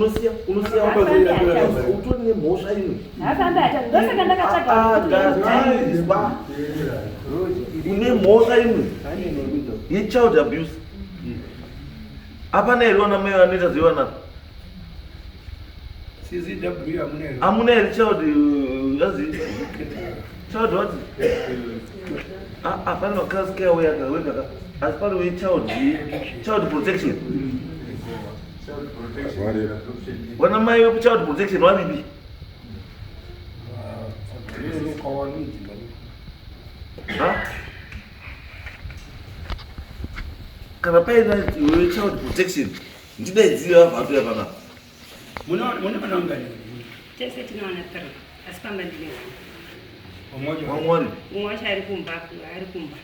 unosiya Haafambi, haatauri. Utori nemhosva imwe. Haafambi, haatauri, ndosaka ndakatsvaga Ah, kuti ndazvinzwa. Une mhosva imwe yechild abuse. Hapana here vana mai vanoita zvevana? CCW hamuna here? Hamuna here child, yazi child what? Ah, ah, pane maclass care wega wega ka, asi pane wechild, child protection. Vana mai vekuchild protection varipi? Ha? Kana paina wechild protection, ndidaidzire vabva panapa. Mune vana vangani? Tese tinowana three, asi pamba ndine one. Mmoja. Wamwari. Mumwe wacho ari kumba, ari kumba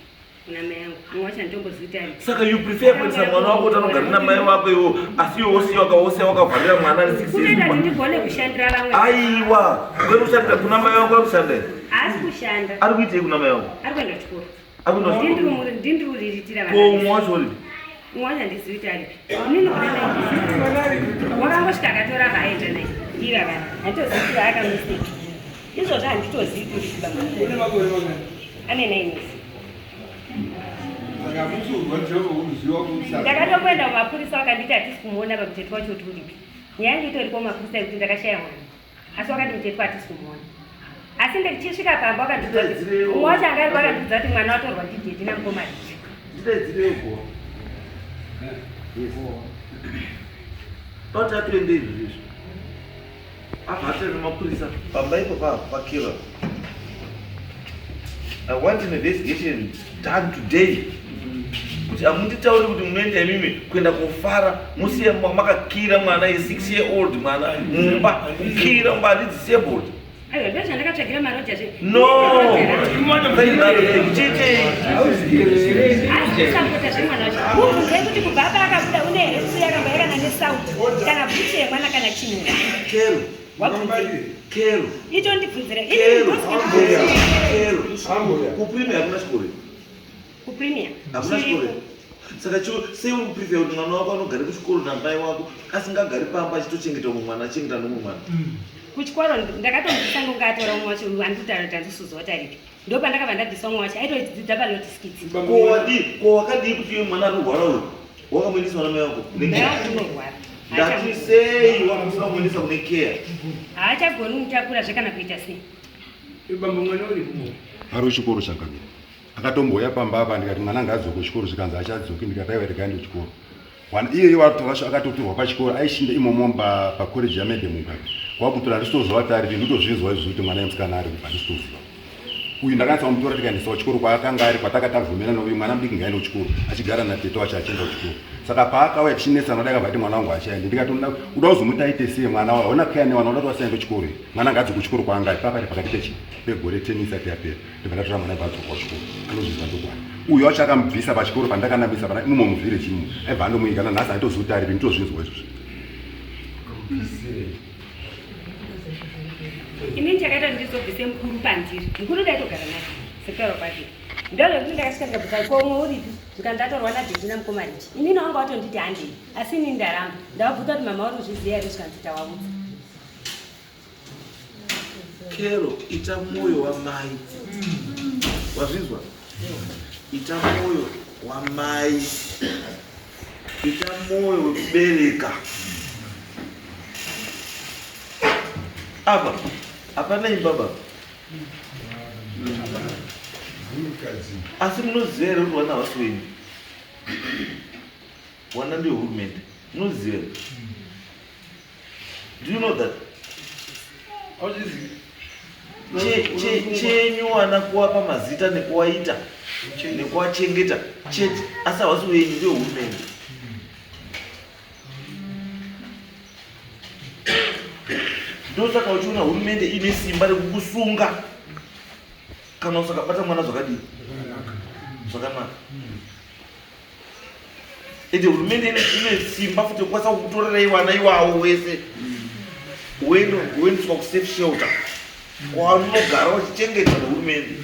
kuna mai angu. Mumwe wacho handitombozivi kuti ari. Saka you prefer kuendesa mwana wako kuti anogara namai wako iwo, asi iwe wosiya wakawosiya wakavharira mwana ari 6 Kutoita kuti years? ndigone kushandira vamwe. Aiwa, kwete kushandira kuna mai wako. Ari kushanda here? Haasi kushanda. Ari kuitei kuna mai wako? Ari kuenda kuchikoro. Ari kuenda kuchikoro. Ndindiriritira. Ko umwe wacho uripi? Mumwe wacho handizivi kuti aripi. Inini kuna mai wakangosvika akatora, akaenda naye iva vana, handitozivi kuti vaakamuseki izvozvo, handitozivi kuti uripi Une bamwe. makore mangani? Ane 9 years. Saka musi urwadziwa uruziwa. Ndakatomboenda mumapurisa, vakanditi hatisi kumuona pamuteto wacho kuti uripi. Nyaya yangu itoriko mumapurisa yekuti ndakashaya mwana, asi wakati muteto hatisi kumuona. Asi ndichisvika pamba wakandiudza kuti mumwe wacho anga aripo, akandiudza kuti mwana watorwa ndidhedhi namukoma Richa. Ndidaidzirewo goa. Yes, pati atoende izvi izvi, abva atoenda mapurisa pamba ipo pakira. I want an investigation done today, kuti hamunditauri kuti munoenda imimi kuenda kofara, musiye makakira mwana ye6 year old, mwana mumba, kukira mumba, ari disabled. Aiwa, ndo zvandakatsvagira maroja zve. No, chichei? Asi kusapota zvemwana wacho, mubvunzei kuti kubva apa akabuda une here suya akamba yakana nesauti kana bhutsu yemwana kana chinhu. Kero. Wabvunzei? Kero. Itondibvunzira. Kero, kero, kupremier hakuna chikoro? Kupremier? Hakuna chikoro. Saka sei uri kuprefer kuti mwana wako anogare kuchikoro namai wako, asingagari pamba achitochengeta umwe mwana, achichengeta nomumwe mwana? Kuchikoro ndakatomubvisa, ngonga atora umwe wacho andikutaura kuti handisuzwa kuti aripi. Ndo pandakabva ndabvisa umwe wacho, aitodzidza panoti skits. Ko wakadii kuti iwe mwana ari kurwara uyu wakamuendesa namai wako kune Mai care? wangu unorwara. Ndati sei wakamusina kumuendesa kune care? Haachagoni kumutakura zve kana kuita sei. Bambo, mwana uri kumo? Ari kuchikoro chakamira. Akatombouya pamba apa, ndikati mwana ngaadzoke kuchikoro, zvikanzi achadzoki. Ndikati aiwa, regai kuchikoro. Iyeye wacho akatotorwa pachikoro, aishinda imomo pakoreji yaMadam Mugabe, kwakutora. Handisitoziva kuti aripi. Nditozvinzwa izvo kuti mwana yemusikana ari kupa, handisitoziva uyu. Ndakanisa kumutora, tikaendesa kuchikoro kwaakanga ari, kwatakatavhumira nouyu mwana mudiki ngaende kuchikoro, achigara natete wacho achienda kuchikoro. Saka paakauya tichinetsana kudai, akabva ati mwana wangu achaende. Ndikati uda kuzomuti aite sei mwana wayo? Hauna kuya newana, uda kuti asaende kuchikoro here? Mwana ngaadzoke kuchikoro kwaanga ari. Papari pakati pegore 10 isati yapera, ndibva ndatora mwana, ibva adzoka kuchikoro. Anozviziva ndokwani uyu wacho akamubvisa pachikoro pandakanamisa pana imomo muvhireji imo, aibva andomuiga. Nanhasi handitozivi kuti aripi, nditozvinzwa izvozvo. Inini chakaita kuti ndizobvise mukuru pandiri, mukuru ndaitogara naye sekutaura kwake, ndozvekuti ndakasvika ndikabvisa, ko umwe uripi? Zvikandatorwa nadhedhi namukoma Richi. Inini wanga watonditi handei, asi inini ndaramba. Ndavabvunza kuti mama uri kuzviziva here, zvikanzi tawaudza. Kero, ita mwoyo wamai. Wazvinzwa? Ita mwoyo wamai, ita mwoyo wekubereka. Apa hapana imba baba. Asi munoziva here kuti wana havasi wenyu? Wana ndehurumende, munoziva here? Do you know that? Auzizivi? Chenyu wana kuwapa mazita nekuwaita nekuwachengeta chete, asi hawasi wenyu, ndehurumende. Ndosaka uchiona hurumende ine simba rekukusunga kana usakabata mwana zvakadii zvakanaka. Ende hurumende ine simba futi yekukwanisa kukutorerai vana iwawo wese woendeswa kusafe shelter kwaunogara wachichengetwa nehurumende.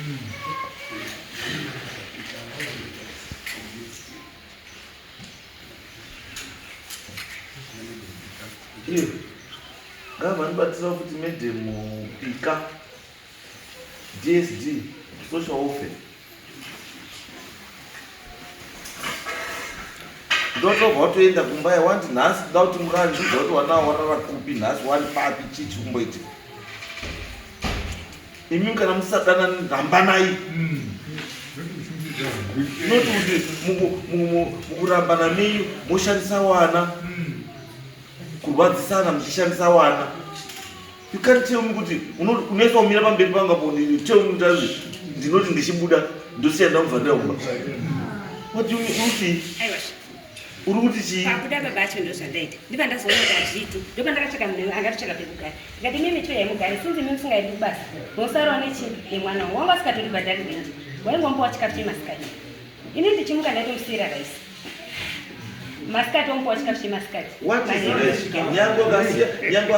Iyo ngavanibatsira futi madam Pika DSD social welfare ndotobva watoenda kumba yawanti nhasi ndoda kuti murari ndibva kuti wana warara kupi nhasi wari papi chii chiri kumboitika imi kana musadana rambanai not kuti mukurambana menyu moshandisa wana kurwadzisana muchishandisa wana. You can't tell me kuti unoiswa kumira pamberi pangu apo tell me kuti ndinoti ndichibuda ndosiya ndamuvharira kumba. What do you mean? Uri uri kuti chii? Pakuda baba acho ndozvandaita. Ndiba ndazoona kuti hazviiti. Ndopa ndakatsvaka munhu angatotsvaka pekugara. Ndikati mimi chiuyai mugare since mimi musingaendi kubasa. Mosarawo nechi nemwana wangu. Wanga usingatondibhadhari rent. Waingomupawo chikafu chemasikati. Ini ndichimuka ndaitomusiyira rice. Masikati omupawo chikafu chemasikati. What is this? Nyange akasiya, nyange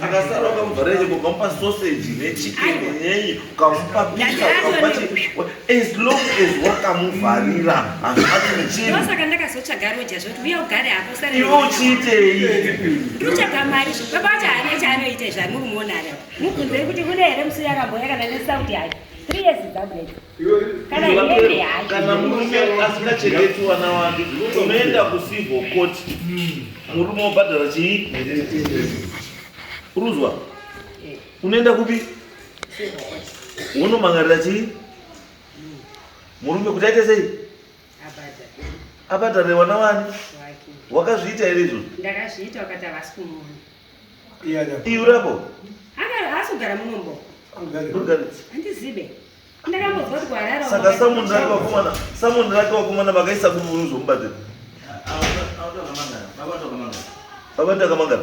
akasara ukamuvharira cheko ukamupa sausage nechicken nenyi ukamupa pizza ukamupa chi as long as wakamuvharira hazvati chinhu. Ndosaka ndakazotsvaga roja zvoti uya ugare hako usare. Iwe uchiitei? Ndikutsvaga mari zvo. Baba vacho haana chaanoita izvo amuri muona ari. Mubvunzei kuti kune here musi yakamboya kana nesauti hayo. 3 years dzabuda. Kana hembe hayo. Kana murume asingachengeti vana wake unoenda kucivil court murume wobhadhara chii? Uruzwa? Unoenda kupi? Wonomangarira chii? Murume kuti aite sei? Abhadhare vana wani? Wakazviita here izvozvo? Ndakazviita wakati havasi kumuona. Iwe urapo? Haasi kugara munombo. Handizive. Ndakambozwa kuti kuHarare. Saka samoni rake vakomana, samoni rake vakomana vakaisa kupi unozomubatsira? Baba ndakamangara.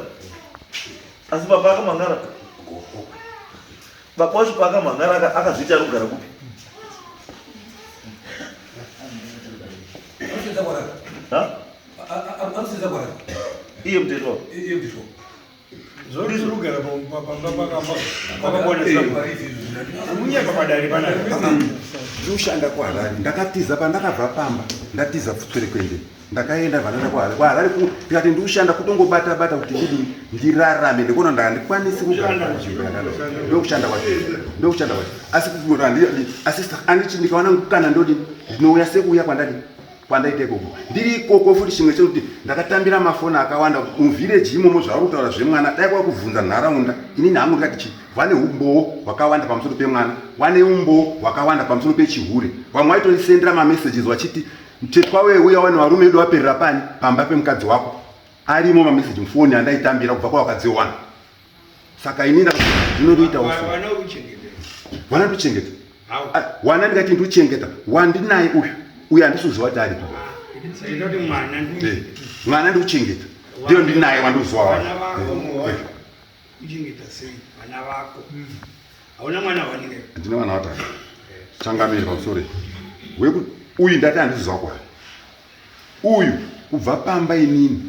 Asi baba akamangara. Baba wacho paakamangara akazviita ari kugara kupi? Ha? Iye mutero. Iye mutero. Zvori kugara pamba pakamba pakakonesa munyepa padare panapa. Ndinoshanda kuHarare ndakatiza pandakabva pamba ndatiza Pfutswerekwende ndakaenda vanaenda kuHarare kuHarare ndikati ndikushanda kutongobata bata kuti ndidi ndirarame ndikuona ndandikwanisi kugara panzvimbo yakadai ndokushanda kwacho ndokushanda kwacho asi asi andichi ndikaona mukana ndodi ndinouya sekuuya kwandadi kwandaita ikoko ndiri ikoko futi chimwe chekuti ndakatambira mafoni akawanda muvhireji imomo zvauri kutaura zvemwana dai kwa kubvunza nharaunda inini hangu ndikati chi vane umbowo hwakawanda pamusoro pemwana wane umbowo hwakawanda pamusoro pechihure vamwe vaitoisendera mamessages vachiti mtetwa wee uya wane varume vedu vaperera pani pamba pemukadzi wako arimo mameseji mufoni andaitambira kubva kwavakadzi wana saka ini ndinotoita wana ndochengeta wana ndikati ndochengeta wandinaye uyu uyu handisi kuziva kuti aripo mwana ndikuchengeta ndiyo ndinaye wandikuziva ndine vana vatatu changamire pamusoro uyu ndati handisi kuziva kwaari uyu kubva pamba inini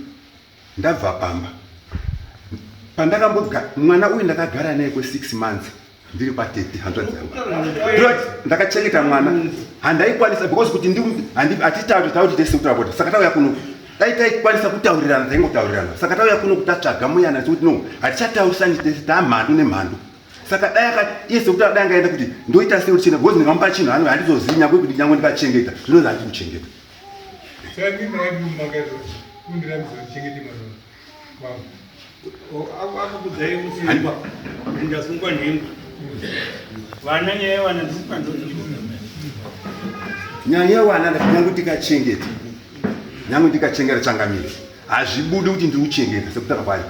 ndabva pamba pandakamboga mwana uyu ndakagara naye kwe6 months ndiri kwatete hanzvadzi yangu ndakachengeta mwana handaikwanisa because kuti hatitauri tauri tese kutaura kuti saka tauya kuno dai taikwanisa kutaurirana taingotaurirana saka tauya kuno kutatsvaga muyana sekuti no hatichataurisani tese taamhandu nemhandu saka dai akati iye sekuti dai angaenda kuti ndoita sei kuti chena because ndikamupa chinhu ano handizozivi nyangwe kuti nyangwe ndikachengeta zvinozi handisi kuchengeta Akakudzai kusungwa ndasungwa nhengo vana nyaya yevana nyaya yevana nyangwe tikachengeta nyangwe ndikachengeta changamire hazvibudi kuti ndiri kuchengeta sekutaura kwayo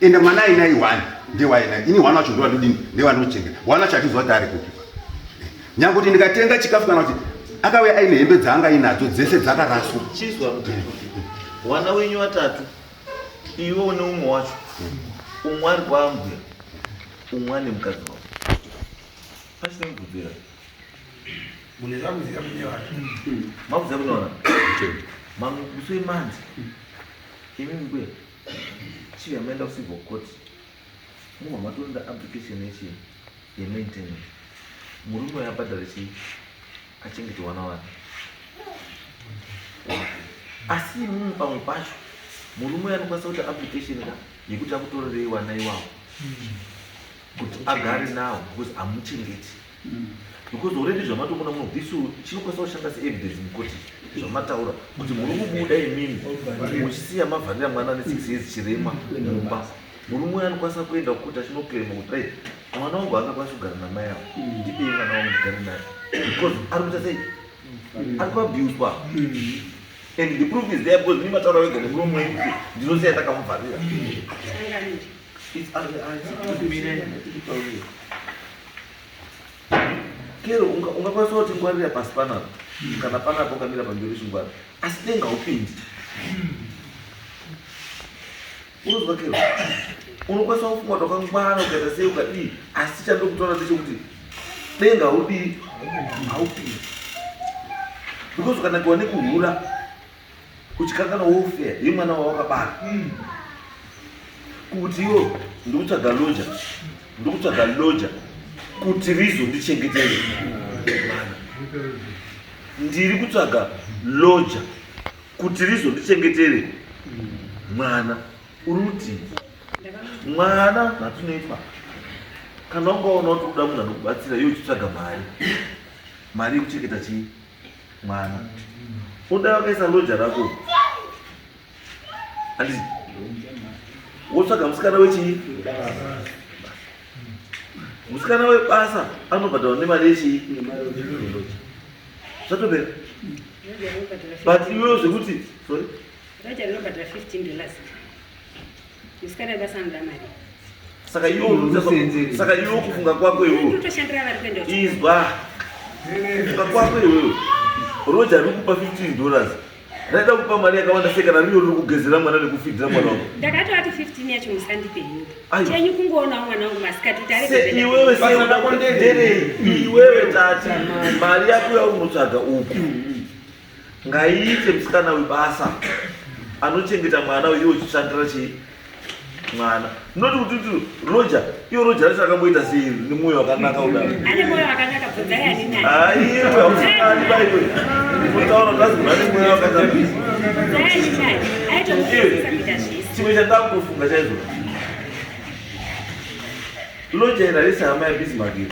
ende mwana aina iwani ndewaina ini wana wacho ndowandodini ndewandinochengeta wana wacho atiziva kuti ari kupi nyange kuti ndikatenga chikafu kana kuti akauya aine hembe dzaanga ainadzo dzese dzakaraswa. Chizwa wana wenyu watatu iwe une umwe wacho umwe ari kwaambuya umwe ane mukadzi wako pachine mubvunzira makuziva kune wana mamusi wemandi imi mbuya chiya maenda kucivil court mubva matoenda application yechii yemaintenance murume uyo abhadhare chii achengete wana wake asi imimi pamwe pacho murume uyo anokwanisa kuita application ka yekuti akutorerei wana iwawo kuti agare nawo because hamuchengeti because already zvamatoona muno this chinokwanisa kushanda seevidence mukoti zvamataura kuti muri kubuda imimi muchisiya mavharira mwana ane 6 years chirema mumba Murume uyo anokwanisa kuenda kukoti achinoclaima kuti right mwana wangu haangakwanisi kugara namai avo ndipei mwana wangu ndigare naye because ari kuita sei ari kuabuswa and the proof is there because ndimataura wega nemuromo wenyu kuti ndinosiya ndakamuvharira Kero ungakwanisa kuti ngwarira pasi panapa kana panapa ukamira pamberi uchingwara asi denga haupindi unozwa kero unokwanisa kufunga kuti wakangwara ukaita sei ukadii asi chandokutaura ndechekuti denga haudii haupindi because ukanakiwa nekuhura uchikanganwa welfare yemwana wawakabara kuti iwo ndikutsvaga loja ndikutsvaga loja kuti rizondichengetere mwana ndiri kutsvaga loja kuti rizondichengetere mwana uri kuti mwana zvatinoitwa kana ungaona kuti kuda munhu anokubatsira iwe uchitsvaga mari mari yekuchengeta chii mwana unoda wakaisa loja rako handiti wotsvaga musikana wechii musikana webasa anobhadharwa nemari yechii zvatopera but iwewo zvekuti sorry Roja rinobhadhara 15 dollars. Musikana webasa anoda mari. Saka iwe saka iwe kufunga kwako iwe. Kutoshandira vari kuenda. Izwa. Kufunga kwako iwe. Roja riri kupa 15 dollars. Raida kupa mari yakawanda sei kana riro riri kugezera mwana nekufidhira mwana wako. Ndakatovati 15 yacho musandipe henyu. Chenyu kungoonawo mwana wangu masikati kuti arege. Iwewe sei iwewe tati mari yako yaunotsvaga uku. Ngaiite musikana webasa anochengeta mwana uye uchishandira chii mwana not kuti kuti roja iyo roja racho akamboita sei nemwoyo wakanaka kudaro ane mwoyo wakanaka bvunzai ani nani aiwe hausikani baiwe kutaura kuti azigona nemwoyo wakanaka bvunzai ani nani aitomudzidzisa kuita zvese chimwe chandakutofunga chaizvo Loja iri harisi hama yaBismarck iri.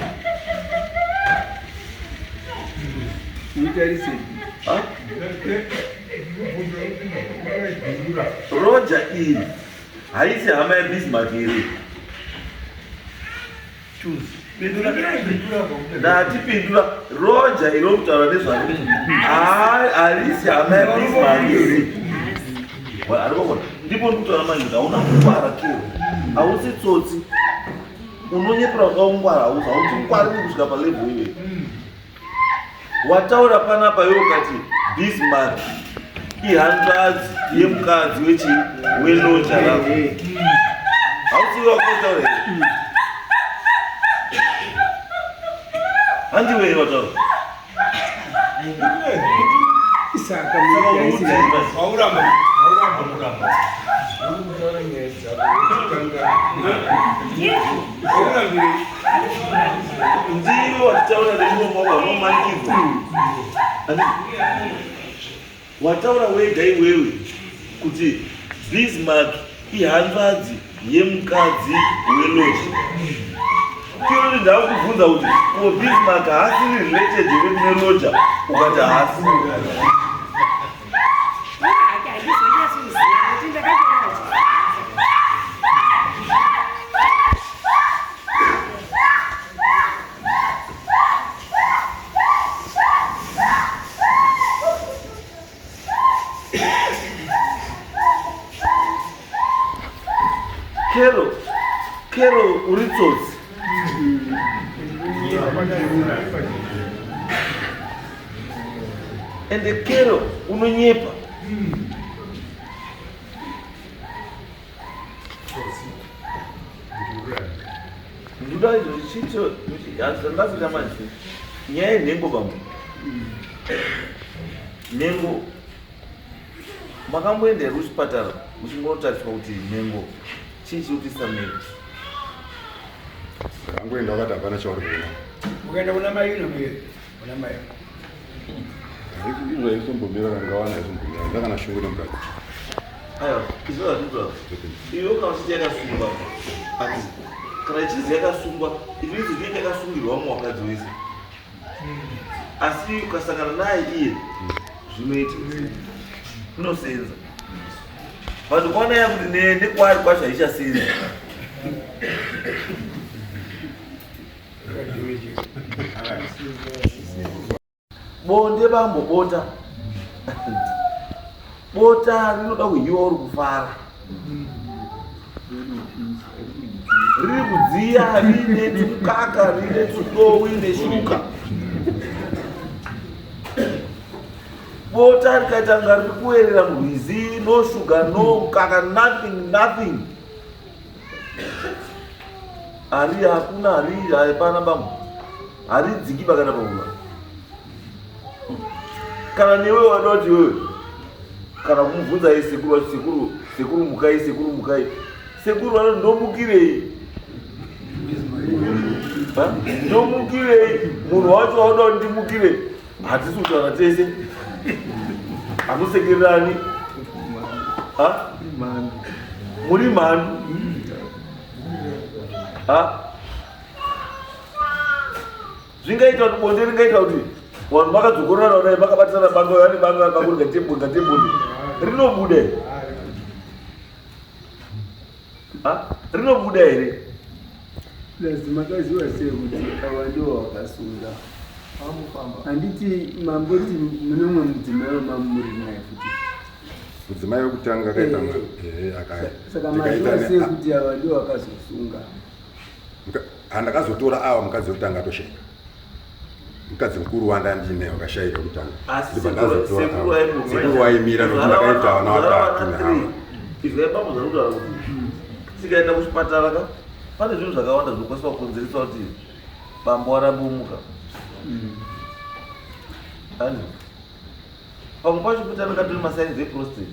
Mutarise. Ha? Roja iri haisi hama yaBismarck iri. Ndati pindura roja iri kutaura nezvaro. Harisi hama yaBismarck iri. Arikokona. Ndipo ndikutaura manje kuti hauna kungwara kero. Hausi tsotsi. Unonyepera wakaungwara hausi hautingwariri kusvika palevel iyoyo. Wataura panapa iwe ukati Bismarck ihanzvadzi yemukadzi wechi weloja rako. Hausi iwe wakautaura here? Handiwe here wataura? Saka ndiwe wataura nemuromo wako unomanikidzwa wataura wega iwewe kuti Bismarck ihanzvadzi yemukadzi weloji Kiroti ndakubvunza kuti ko Bismarck haasiri related here kune loja ukati haasi. Kero, Kero, uri tsotsi. Ende kero unonyepa. Ndoda izvo zvichiito zvandasita manje nyaya yenhengo bambo. Nhengo makamboenda here kuchipatara muchingonotariswa kuti nhengo chii chiri kuisa miri? Angoenda wakati hapana chauri kuona. Ukaenda kuna mai unomira. Kuna mai. Izvo aisombomira kana ndikawana aisombomira. Ndakana shungu nemukadzi. Aiwa, izvo hazvizvo. Iwe kana uchiti yakasungwa. Ati kana ichinzi yakasungwa, it means inenge yakasungirwa vamwe vakadzi wese. Asi ukasangana naye iye zvinoita. Inosenza. But ukaona yakuti nekwaari kwacho haichasenza. Bonde bambo bota. Bota rinoda kuhiwa uri kufara. Riri kudziya rine tumukaka rine tudowi neshuka. Bota rikaita nga riri kuerera murwizi no sugar no mukaka nothing nothing. Hari hakuna hari hapana bambo. Haridziki pakana pakuva. Kana newe wada kuti wewe kana kumubvunza iye sekuru wacho sekuru sekuru mukai sekuru mukai sekuru vanoti ndomukirei ndomukirei munhu wacho wauda kuti ndimukire hatisi kutaura tese hamusekererani muri mhandu zvingaita kuti bonde ringaita kuti vanhu vakadzokororana kudai vakabatirana banga vane banga banga ngatembonde ngatembonde rinobuda here rinobuda here plus makaziva sei kuti ava ndivo vakasunga handiti mamboti munomwe mudzimai wamamuri naye futi mudzimai wekutanga akaita eh, saka maziva sei kuti ava ndivo vakazosunga Handakazotora awa mukadzi wekutanga atoshaika. Mukadzi mukuru wanda ndine wakashaika wekutanga. Asi sekuru waimira nokuti ndakaita vana vatatu nehama. Izwai bambo zvakutaura kuti tikaenda kuchipatara ka pane zvinhu zvakawanda zvinokwanisa kukonzeresa kuti bambo warambe umuka. Ani pamwe pacho kuti anenge atori masainzi eprostate.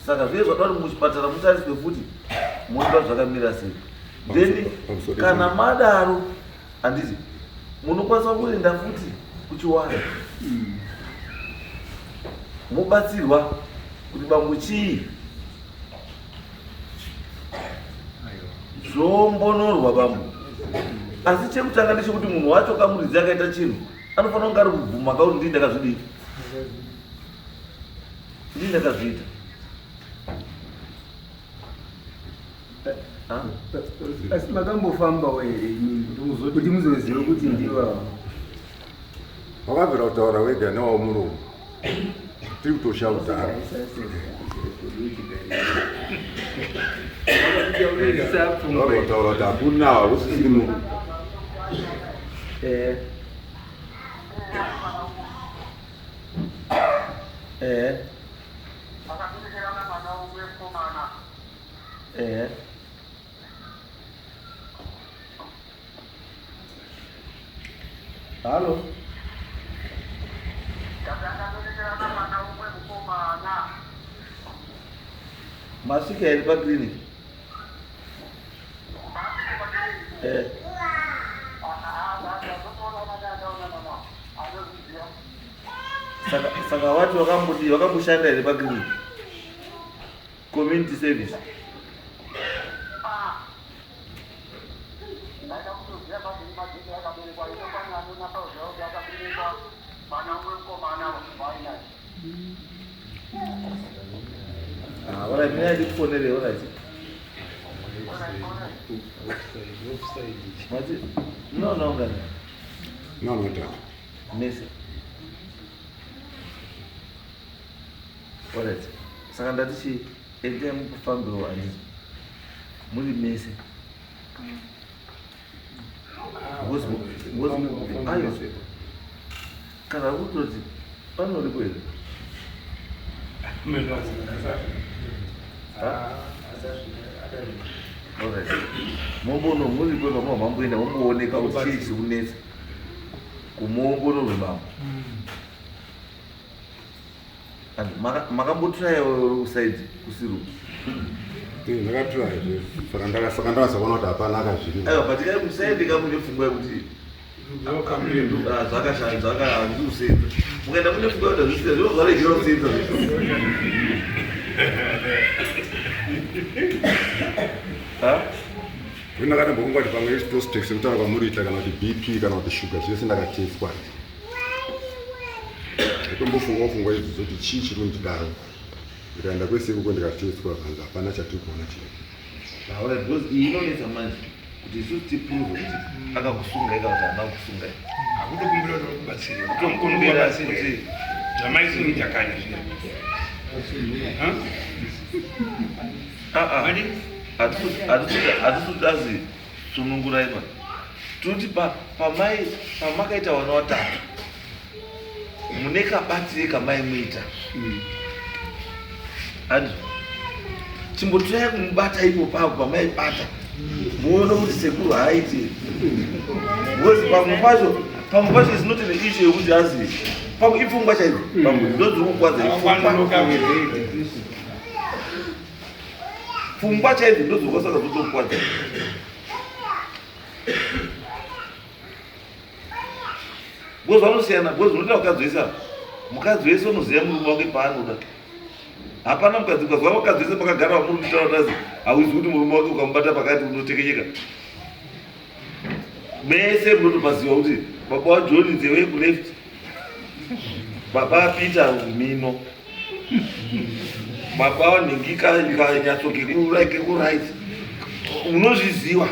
Saka zviye zvada kuti muchipatara mutariswe futi moiva zvakamira sei. Then kana madaro handiti munokwanisa kuenda futi kuchiwaya mobatsirwa kuti bambo chii zvombonorwa bambo asi chekutanga ndechekuti munhu wacho kamuridzi akaita chinhu anofanira kunge ari kubvuma kakuti ndii ndakazvidii ndii ndakazviita asi makambofambawo here imimi kuti muzoziva kuti ndiva wakabvira kutaura wega newawo muromo tiri kutoshaudhara kutaura kuti hakuna hausisiri munhu eh. Eh. Eh. Halo. Masvika here paclinic? Eh. Saka saka wati wakambodi wakamboshanda here paclinic? Community service. Ah, alright, mina ndikufonere, alright. Mati, no, no, ngani. No, no, tata. Mese. Alright. Saka ndati chii? Endai mukufambewo handiti muri mese. Ayo kana kutoti panoripo here? Alright. Mombono muripo pamwe mamboenda mombooneka kuti chii chiri kunetsa kumuongororwe mambo. Makambotraya usaidi kusiru? Ndakatraya saka ndakazoona kuti hapana akazviri. Aiwa, but kai kusaidi kamune pfungwa yekuti zvakashaya zvakahazvisi kusenza. Mukaenda mune pfungwa yekuti hazvisi zvino zvaregera kusenza zvezvo. Ndakatombofunga kuti pamwe prospect sekutaura kwamuriita kana kuti BP kana kuti shuga zvese ndakatestwa. Ndatombofungawo pfungwa idzi dzoti chii chiri kundidaro. Ndikaenda kwese ikoko ndikatestwa kanzi hapana chatiri kuona chiri. Alright, because iyi inonetsa manje kuti isusu tiprove kuti akakusungai kana kuti haana kukusungai. Akutokumbira kuti vakubatsire. Kutokumbira kuti zvamaisuita kare zviya. Hatisi kuti azi sunungurai ma. Tinoti pamai pamakaita vana watatu mune kabatire kamaimuita. Andrew, chimbotirai kumubata ipo papo pamaibata muone kuti sekuru haaiti. Because pamwe pacho pamwe pacho is not an issue yekuti azi pamwe ipfungwa chaidzo pamwe ndodziri kukwadza ipfungwa. Pfungwa chaidzo ndodziri kwasaka dzotokwadza. Because vanosiyana, because unoita mukadzi wese apa. Mukadzi wese unoziva murume wake paanoda. Hapana mukadzi, ukazwa mukadzi wese pakagara vamuri kutaura kuti azi hauzi kuti murume wake ukamubata pakati unotekenyeka. Mese munotopaziva kuti baba waJohn nzeve kuleft, baba waPeter mhino, baba wanhingi kanyatso kekuright. Unozviziva.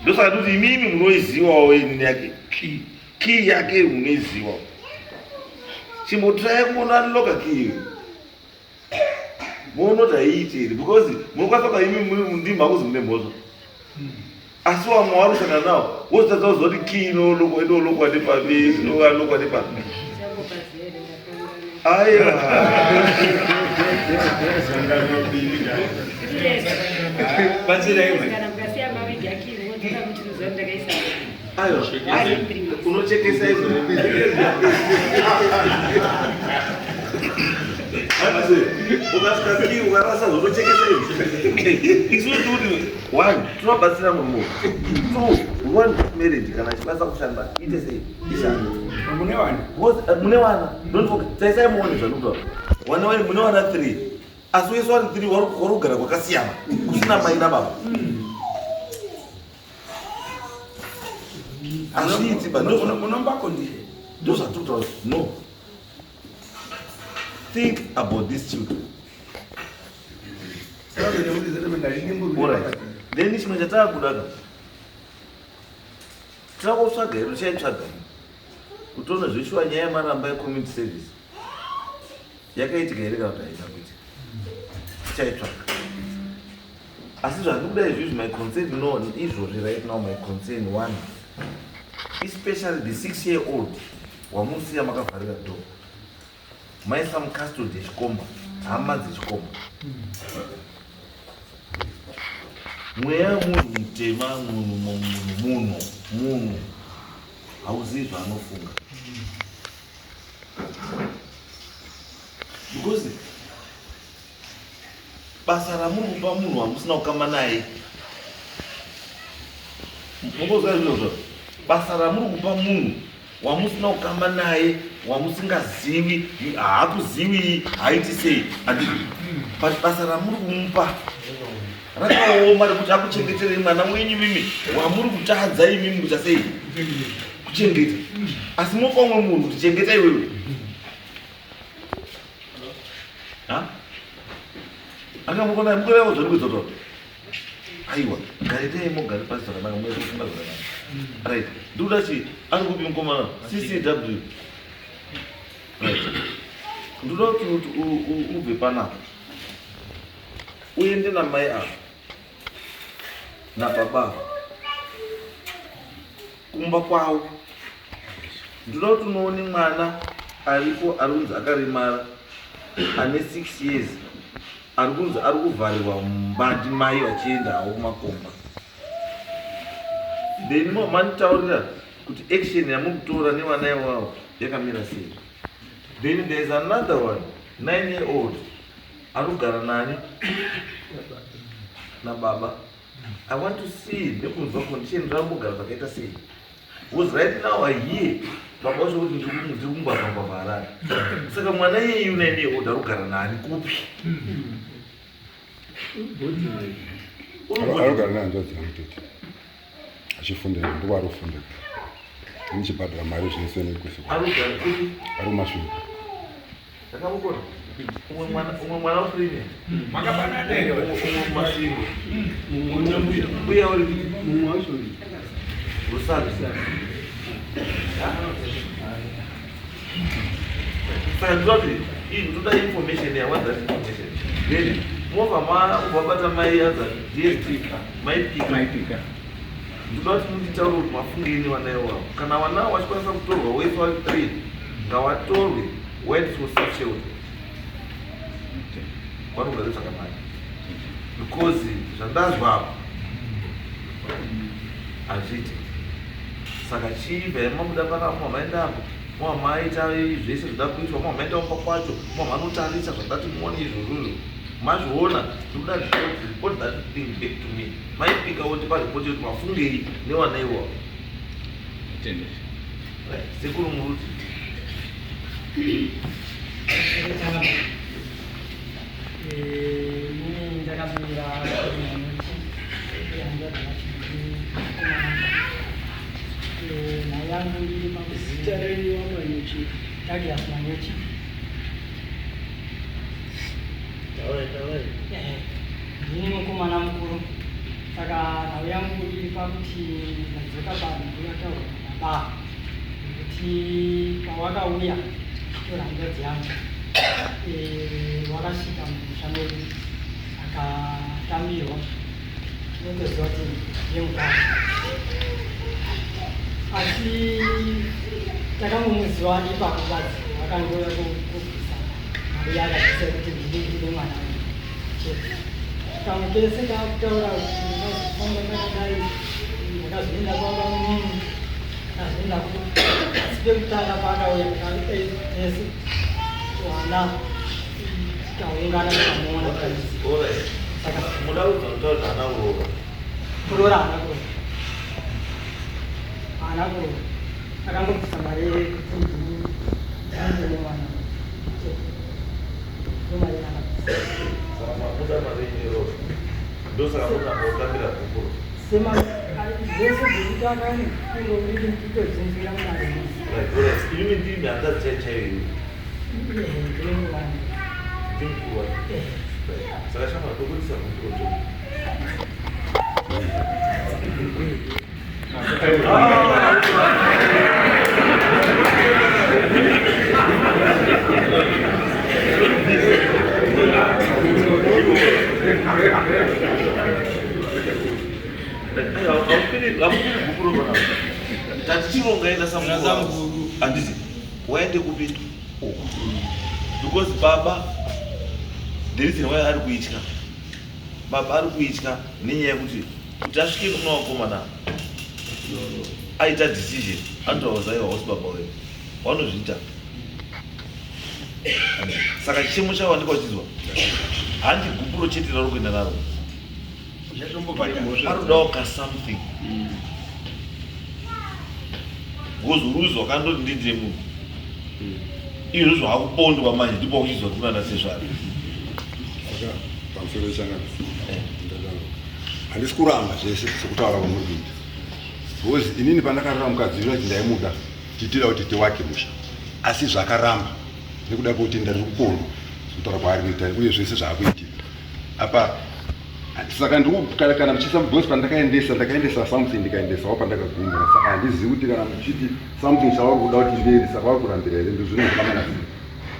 Ndosaka ndoti imimi munoizivawo inini yake key yake munoizivawo. Chimbotirai kuona loka key iyo. Muone kuti haiiti here because munokwanisa kuva imi ndimi hakuzi mune mhosva. Asi wamwe wauri kusangana nawo wozotadza kuziva kuti key inolokwa inolokwa nepapi inolokwa nepapi. Aiwa. Aiwa. Unochekesa izvo. Ukasvika key ukarasa zvotochekesa izvo. Isu tikuti one tinobatsira murume. Two, we want marriage kana ichikwanisa kushanda ite sei? Ishande. Mune wana. Because mune wana. Don't forget. Taisai muone zvandikutaura. Wana wani mune wana 3. Asi wese wari 3 wari kugara kwakasiyana. Kusina mai nababa. Hazviiti ba Munomba condition. Ndozvatokutaura. No. Think about these children. Alright. Then chimwe chataakuda ka. Tirakutsvaga here tichaitsvaga kutoona zveshuwa nyaya yemaramba yecommunity service yakaitika here kana kuti haina kuitika. Tichaitsvaga. Asi zvandikuda izvizvi my concern no izvozvi right now my concern one especially the 6 year old wamusiya makavharira door maisa mucustody yechikomba hama dzechikomba. Mweya wemunhu mutema munhu munhu munhu munhu hauzivi zvaanofunga because basa ramuri kupa munhu wamusina kukama naye mumbozwa izvozvo basa ramuri kupa munhu wamusina kukama naye wamusingazivi haakuzivi haiti sei handiti but basa ramuri kumupa rakaoma rekuti akuchengeterei mwana wenyu mimi wamuri kutadza imimi kuita sei kuchengeta asi mopa umwe munhu kuti chengeta iwewe akamukona mukona zvandikuedza kutaura aiwa garitei mugare pasi zvakanaka muye kufunga zvakanaka right ndikuda chi ari kupi mukomana ccw right ndikuda kuti ubve panapa. Uende namai ava nababa ava kumba kwavo. Ndoda kuti unoone mwana aripo ari kunzi akaremara ane 6 years ari kunzi ari kuvharirwa mumba ndimai vachienda havo kumakomba. Then manditaurira kuti action yamukutora nevana iwawo yakamira sei. Then there is another one 9 year old ari kugara nani nababa. I want to see nekunzwa condition rambogara zvakaita sei. Because right now I hear baba vacho kuti ndiri kungwavha ngwavha Harare. Saka mwana iyeyu 9 year old ari kugara nani kupi? Arikugara nehanzvadzi yangu tete achifunda ino ndiko ari kufunda ndichibhadhara mari zvese nekusi ari kumasvingo. Ndakamukona umwe mwana umwe mwana wafrimi makafanana here umwe mumasvingo mbuya uri mumwe wacho rusaga saka ndinoti iyi ndoda information ya want that information then mova mavabata mai anza dst maipika maipika ndoda kuti munditaure kuti mafungei nevana iwavo kana vana avo vachikwanisa kutorwa wese vari three ngawatorwe waendeswa safe shelter vanogare zvakanaka because zvandazwa apa hazviiti saka chibva mabuda panapa mamaenda apo mamaita zvese zvida kuitwa mamaenda kumba kwacho mamanotarisa zvandati muone izvozvozvo mazviona ndikuda report report that thing back to me maipika woti paripoti yekuti mafungei nevana iwavo. Right, sekuru muruti. Inini ndakamira manyuchi nhau yangu iri Zita renyu waManyuchi? Douglas Manyuchi. Ndini mukomana mukuru, saka nhau yangu iri pakuti ndadzoka panhau yataurwa nababa nekuti pawakauya tora hanzvadzi yangu wakasvika mumusha medu akatambirwa, tinotoziva kuti ndiye mukadzi, asi takangomuziva ipapo badzi wakangouya kubvisa mari yaakabvisa kuti ndini ndine mwana chete. Kamwe kese kaakutaura kuti ndakazofamba ndakadai, ndakazoenda kwabamunini, ndakazoenda ku, asi pekutanga paakauya tese wana tikaungana tikamuona. Saka muda kudza kutaura kuti haana kuroora? Kuroora haana kuroora, haana kuroora, akangobvisa mari yekuti ndini ndine mwana chete, ndo mari yaakabvisa. Saka mabuda mari yenyu iroora, ndosaka mutambira gupuro. Sema zvese zvekuti akangoriri nditozvinzwira mudare. Right, alright. Inini ndimi hanzvadzi chaiyo chaiyo iwe? Ndine mwana. Ndimukuru wacho. Right. Saka shama tobudisa gupuro to hamupiri gupuro panapa tatichironga enda samukuru handiti waende kupi uku because baba the reason why ari kuitya baba ari kuitya nenyaya yekuti kuti asvike kuna vakomana aita decision anotaura aiwa hausi baba wedu wanozviita. Saka chichemo chavo andika uchinzwa handi gupuro chete rauri kuenda naro, parodawo ka something because uruzi wakandoti ndindire munhu izvo zvakupondwa manje ndipo uchizwa kunana sezvaro. Saka pamusoro chana handisi kuramba zvese sekutaura kwamuri kuita because inini pandakarora mukadzi uyo ndaimuda tiitira kuti tiwake musha, asi zvakaramba nekuda kwekuti ndari kupondwa sekutaura kwaari kuita uye zvese zvaakuitika apa. Saka ndiri kana muchiisa because pandakaendesa ndakaendesa something ndikaendesawo pandakagumbura, saka handizivi kuti kana muchiti something chavari kuda kuti ndiendesa kwavari kurambira here, ndozvinofamba nasi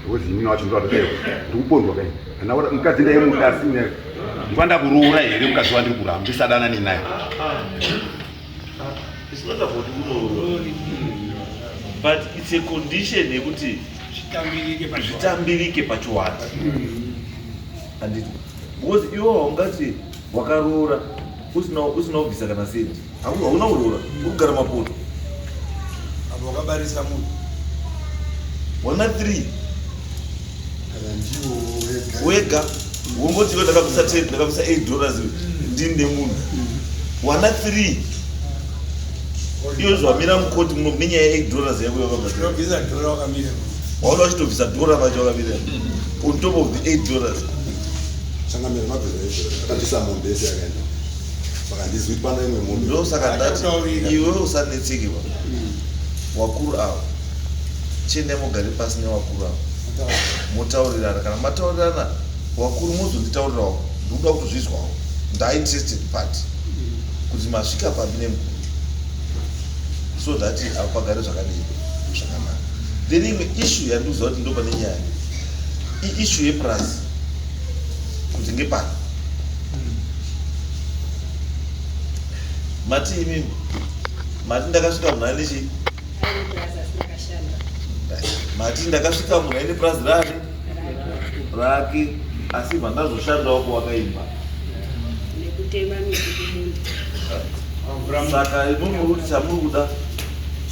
because inini wacho ndoataiwa ndiri kupondwa kai ana mukadzi ndaimuda asi Ndinofanira kuroora here mukadzi wandiri kuramba ndisadanane naye? It's not about kuroora, but it's a condition yekuti zvitambirike pachiwata, handiti? Because iwe haungati wakaroora usina kubvisa kana sendi. Hauna kuroora, uri kugara mapoto. Apo wakabarisa munhu. Wana 3 wega, wongoti iwe ndakabvisa 10, ndakabvisa 8 dollars, ndini nemunhu wana 3. Iyo zvamira mukoti muno nenyaya ye 8 dollars yako yakabva. Unobvisa dhora wakamira. Waona uchitobvisa dhora vacho wakamira on top of the 8 dollars. Changamire, mabvisa izvo, akabvisa mombe yese yakaenda, saka ndizivi kuti pana imwe mombe. Ndosaka ndati iwe usanetseke pa wakuru ava. Chiendai mugare pasi nevakuru ava, motaurirana. Kana mataurirana wakuru, mozonditaurirawo. Ndikuda kutozvizwawo, ndainterested party, kuti masvika papi nemukuru, so that apa pagare zvakadii, zvakanaka. Then imwe issue yandikuziva kuti ndo pane nyaya, iissue yepurasi, kuti ngepano mati imimi mati ndakasvika munhu aine chii, mati ndakasvika munhu aine purazi rake rake, asi bva ndazoshandawo kwawakaimba. Nekutema miti kumunda. Saka imimi muri kuti chamuri kuda,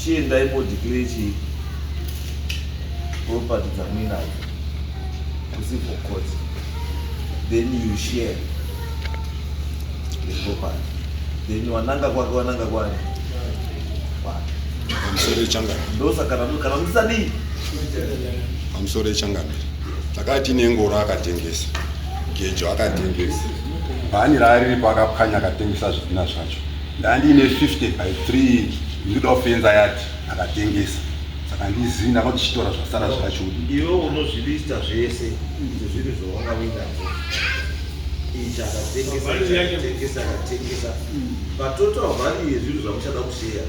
chiendai modeclare chii, property dzamuinadzo kucivil court, then you share the property, then wananga kwake, wananga kwani kwake. Pamusoro yechangamire. Ndosaka kana musadii. Pamusoro yechangamire, takati nengoro akatengesa, gejo akatengesa, bhani raariripo akapwanya, akatengesa zvidhina zvacho. Ndandine 50 by 3 ndinoda kufenza yati, akatengesa. Saka ndizivi, ndakati chitora zvasara zvacho. Iwe unozvilista zvese zvezvinhu zvawanga uinazvo. Ichi akatengesa, ichi akatengesa, akatengesa. Patotal value yezvinhu zvamuchada kusheya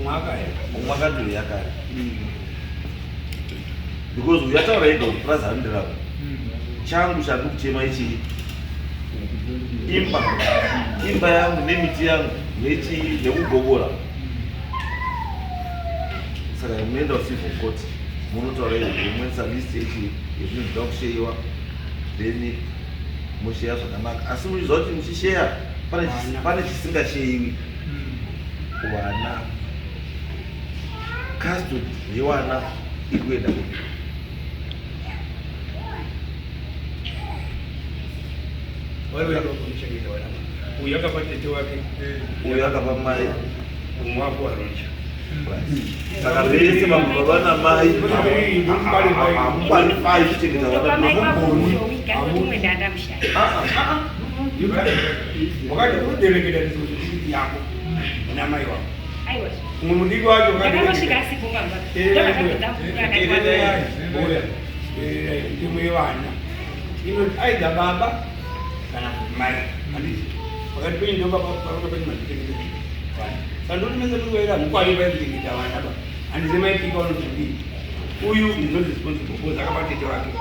Mwaka. Mwakaduri yakare, because uyataura ega kuti purazi handirako, changu chandiri kuchema ichii, imba, imba yangu nemiti yangu nechii nekugobora. Saka munoenda kucivil court, munotaura izvo, munoisa list yechii, yezvinhu zvinoda kusheyiwa, then mosheya zvakanaka. Asi muchiziva kuti muchisheya pane chisingasheyiwi, vana. Custody yevana iri kuenda kupi? Wari kuchengeta vana. Uyu akapa tete wake. Uyu akapa mai. Umwe wako waronja. Saka vese baba namai hamuqualify kuchengeta vana. Mai wangu umwe ndandamushaya. Wakati unodelegeta responsibility yako namai wako. Aiwa. Umwe mudiki wacho. Ndakangosvika asipo pamba, ndovakapedza mvura akati. Mitemo yevana inoti either baba kana kuti mai, handiti? Pakati penyu ndo panoda pane mazvichengeta vana. Saka ndoti mese muri kuera hamuqualify kuchengeta vana ba, handise? Maipika unoti kudii? Uyu is not responsible because akapa tete wake.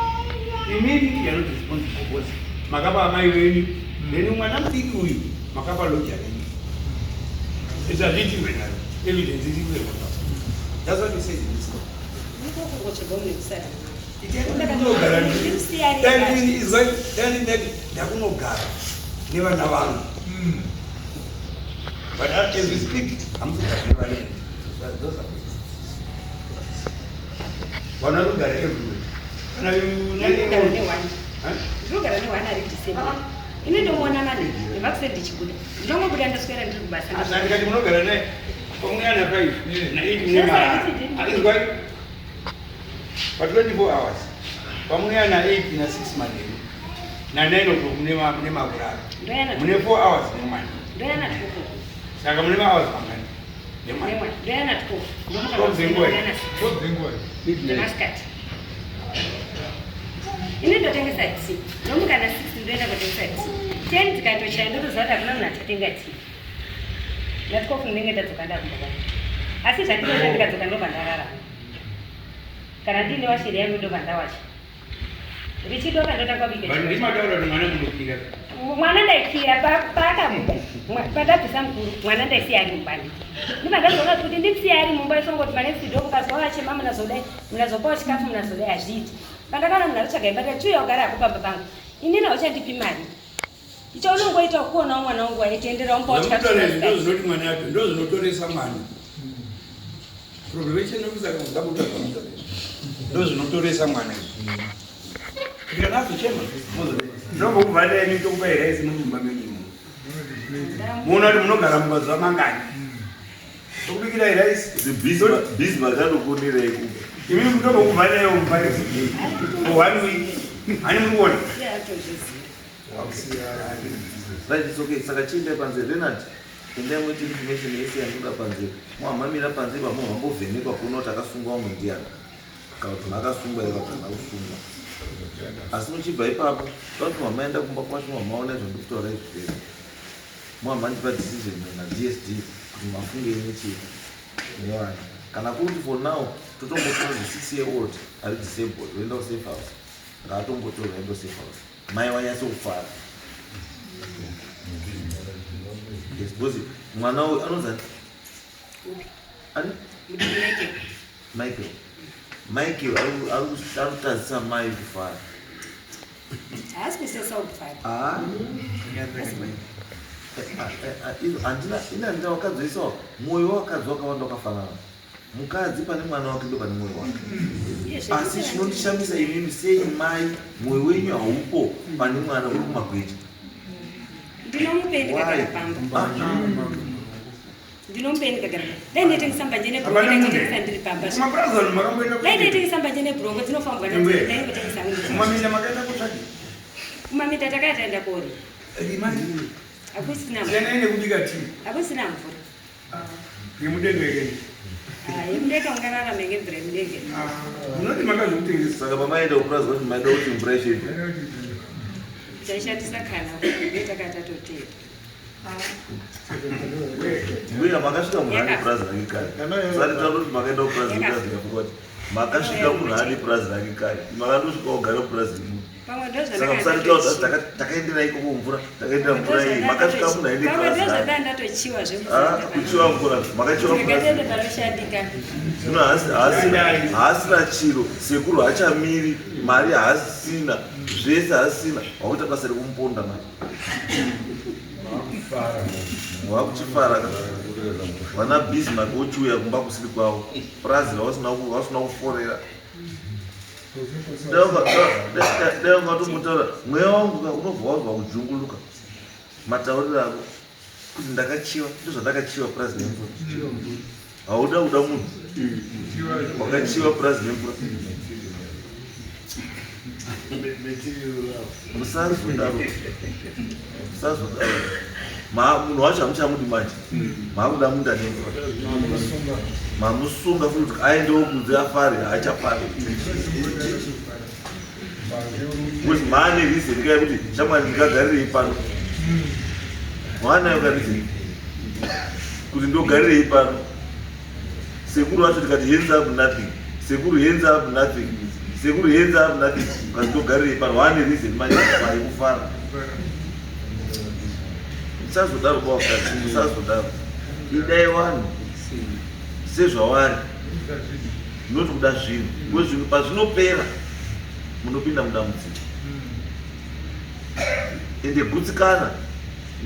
Imimi you are not responsible because makapa amai venyu. Then mwana mudiki uyu makapa lodger renyu. Izvazviitirwe nayo evidence iri kuerwa. That's what we said in this court. Mukokungotsvega mune kusara. Ndakunogara ndakunogara nevana vangu, but as we speak hamusogara nevana. Those are vanhu vari kugara everywhere. Kana Ndinogara newana ari disabled. Ine ndomuona manheru nemakuseni ndichibuda, ndinongobuda ndoswera ndiri kubasa. Ndikati munogara naye pamuyana 5 na8 mune marara, izwai, pa 24 hours pamuyana 8 na6 manheru na9 o'clock mune makurara. Ndoyana. Mune 4 hours nemwana. Ndoyana 12. Saka mune mahours mangani nemwana? Nemwana ndoyana 12. 12 dzenguva? Nemasikati ine ndotengesa tii, ndomuka na 6 ndoenda kotengesa tii. 10 dzikatochaya ndotoziva kuti hakuna munhu achatenga tii. Na 12 ndinenge ndadzoka ndakumba kwangu. Asi zvandinoita, ndikadzoka ndobva ndarara. Kana ndiine washeri yangu ndobva ndawacha. Richidoka ndotanga kubika. Vanhu ndimataura kuti mwana munokira. Mwana ndaikira paakabuda patabvisa mukuru mwana ndaisiya ari mumba ndibva ndazoona kuti ndisiya ari mumba isongoti manexidoko kazwa vachema munazodai munazopawo chikafu munazodai hazviiti. Pandakaona munhu arikutsvaga imba ndikati chiuya ugare hako pamba pangu inini hauchandipi mari icho unongoita kuonawo mwana wangu waitendera umupawo chikafu. Ndozvinoti mwana yacho ndozvinotoresa mwana. Probation officer kamuzabuda ndozvinotoresa mwana izvi. Ndikanazochema ndombokuvharirei nitokupa here isi mumba menyu imomo. Muona kuti munogara mumazuva mangani. Tokubikirai rice. Bismarck anokuonera kumba. Imi ndombokuvharirei mumba for one week. Hani muri kuona? Right, it's okay. Saka chiendai panze Leonard. Endai muite information yese yandinoda panze. Mwamamira panze ipapo mambovhenekwa kuona kuti akasungwa umwe ndiani. Kana kuti makasungwa here kana kuti hamuna kusungwa. Asi muchibva ipapo, toda kuti mamaenda kumba kwacho mamaona izvo ndikutaura izvi zvese. Mwamandipa decision naDSD kuti mafungei nechii nevana. Kana kuri kuti for now totombotora the 6 year old ari disabled voenda kusafe house. Ngaatombotorwa aende kusafe house. Mai vanyatso kufara. Yes, because mwana uyu anonzi ani? Ani? Michael. Michael ari kutadzisa mai kufara. Haasi kusesa kufara. Ah. Handina ini handina vakadzi vese ava mwoyo wevakadzi wakawanda wakafanana. Mukadzi pane mwana wake ndo pane mwoyo wake. Asi chinondishamisa imimi sei mai mwoyo wenyu haupo pane mwana uri kumagweja. Ndinomupei ndikagara pamba. Ndinomupei ndikagara pamba. Dai ndaitengesa mbanje nebhurongo ndaitengesa ndiri pamba. Dai ndaitengesa mbanje nebhurongo dzinofambwa nadzo dai ndingotengesa. Kumaminda makaenda kutsvage. Kumaminda takaenda kori. Hakusina mvura. Nekubika tii. Hakusina mvura. Yemudenge here? Ah, yemudenge ungararame ngemvura yemudenge. Munoti makazokutengesa. Saka pamaenda kupurazi kwacho maida kuti mvura isvibve. Taishandisa kana takatatoteera. Mbuya makasvika munhu ane purazi rake kare. Sati taura kuti makaenda kupurazi kupurazi rake kwati. Makasvika munhu ane purazi rake kare. Makandosvika kugara kupurazi rimwe. Saka musati taura takaendera ikoko mvura, takaendera mvura iyi. Makasvika munhu aine purazi rake. Ndatochiwa Ah, kuchiwa mvura, makachiwa mvura. Zvino haasina chiro, sekuru haachamiri, mari haasina, zvese haasina. Wakuita basa rekumuponda manje. Wakuchifara ka. Vana Bismarck vochiuya kumba kusiri kwavo. Purazi ravasina kuforera. Dai ungatombotaura mweya wangu ka unobva wabva kujunguluka matauriro ako kuti ndakachiwa ndozvandakachiwa purazi nemvura. Hauda kuda munhu wakachiwa purazi nemvura. Musazodaro, musazodaro. Munhu wacho hamuchamudi manje, maakuda munda nemvura, mamusunga futi kuti aendewo kunze afare, haachafari because maane reason kai kuti shamwari ndingagarirei pano, maanayo ka reason kuti ndogarirei pano. Sekuru vacho tikati hands up nothing, sekuru hands up nothing, sekuru hands up nothing, kasi ndogarirei pano, waane reason manje yekufara. Musazodaro bawakadzi, musazodaro. Idai vanhu sezvavari, not kuda zvinhu. Because zvinhu pazvinopera munopinda mudambudziko. Ende gutsikana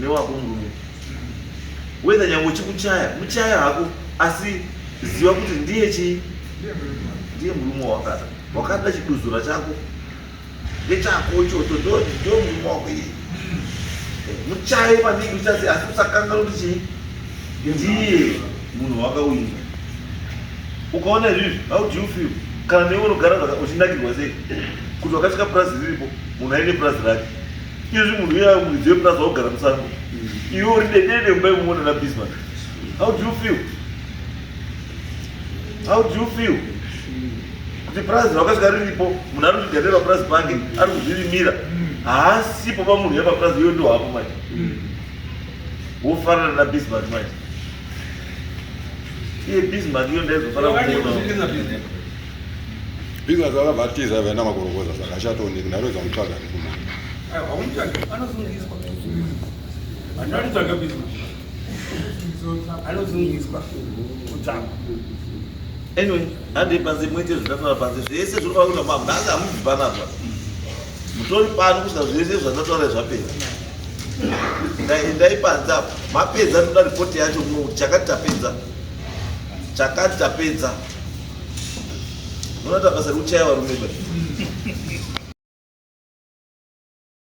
newako murume. Whether nyangwe uchikuchaya, muchaya hako, asi ziva kuti ndiye chii? Ndiye murume wawakada. Wakada chiduzura chako. Ndechako ichocho, ndo murume wako iye. Muchaye maningi uchasi, asi usakanganwa kuti chii? Ndiye munhu wakawinga. Ukaona izvizvi, how do you feel? Kana newe unogara uchinakirwa sei? Kuti wakasvika purazi riripo, munhu aine purazi rake. Izvi munhu uya muridzi wepurazi wakugara musango. Iwe uri dedede mumba imomo nana Bismarck. How do you feel? How do you feel? Kuti purazi rakasvika riripo, munhu ari kuzvigarira papurazi pake, ari kuzvirimira. Haasipo pamunhu uya papurazi, iwe ndo hapo manje. Wofanana na Bismarck manje. Iye Bismarck iyo ndaizofanira kumuona. Business akabva atiza vaenda makorokoza saka achatooneki ndaroedza mutsvaga ndikumana. Haumutsvagi anosungiswa. Anotsvaga business. Anosungiswa kutsvagwa. Anyway, handei panze muite zvandataura panze zvese zviri kuda kuita mambo. Nhasi hamubvi panapa. Mutori pano kusvika zvese zvandataura zvapera. Endai panze apo. Mapedza ndoda ripoti yacho kuno kuti chakati tapedza. Chakati tapedza. Munoita basa rekuchaya varume ba.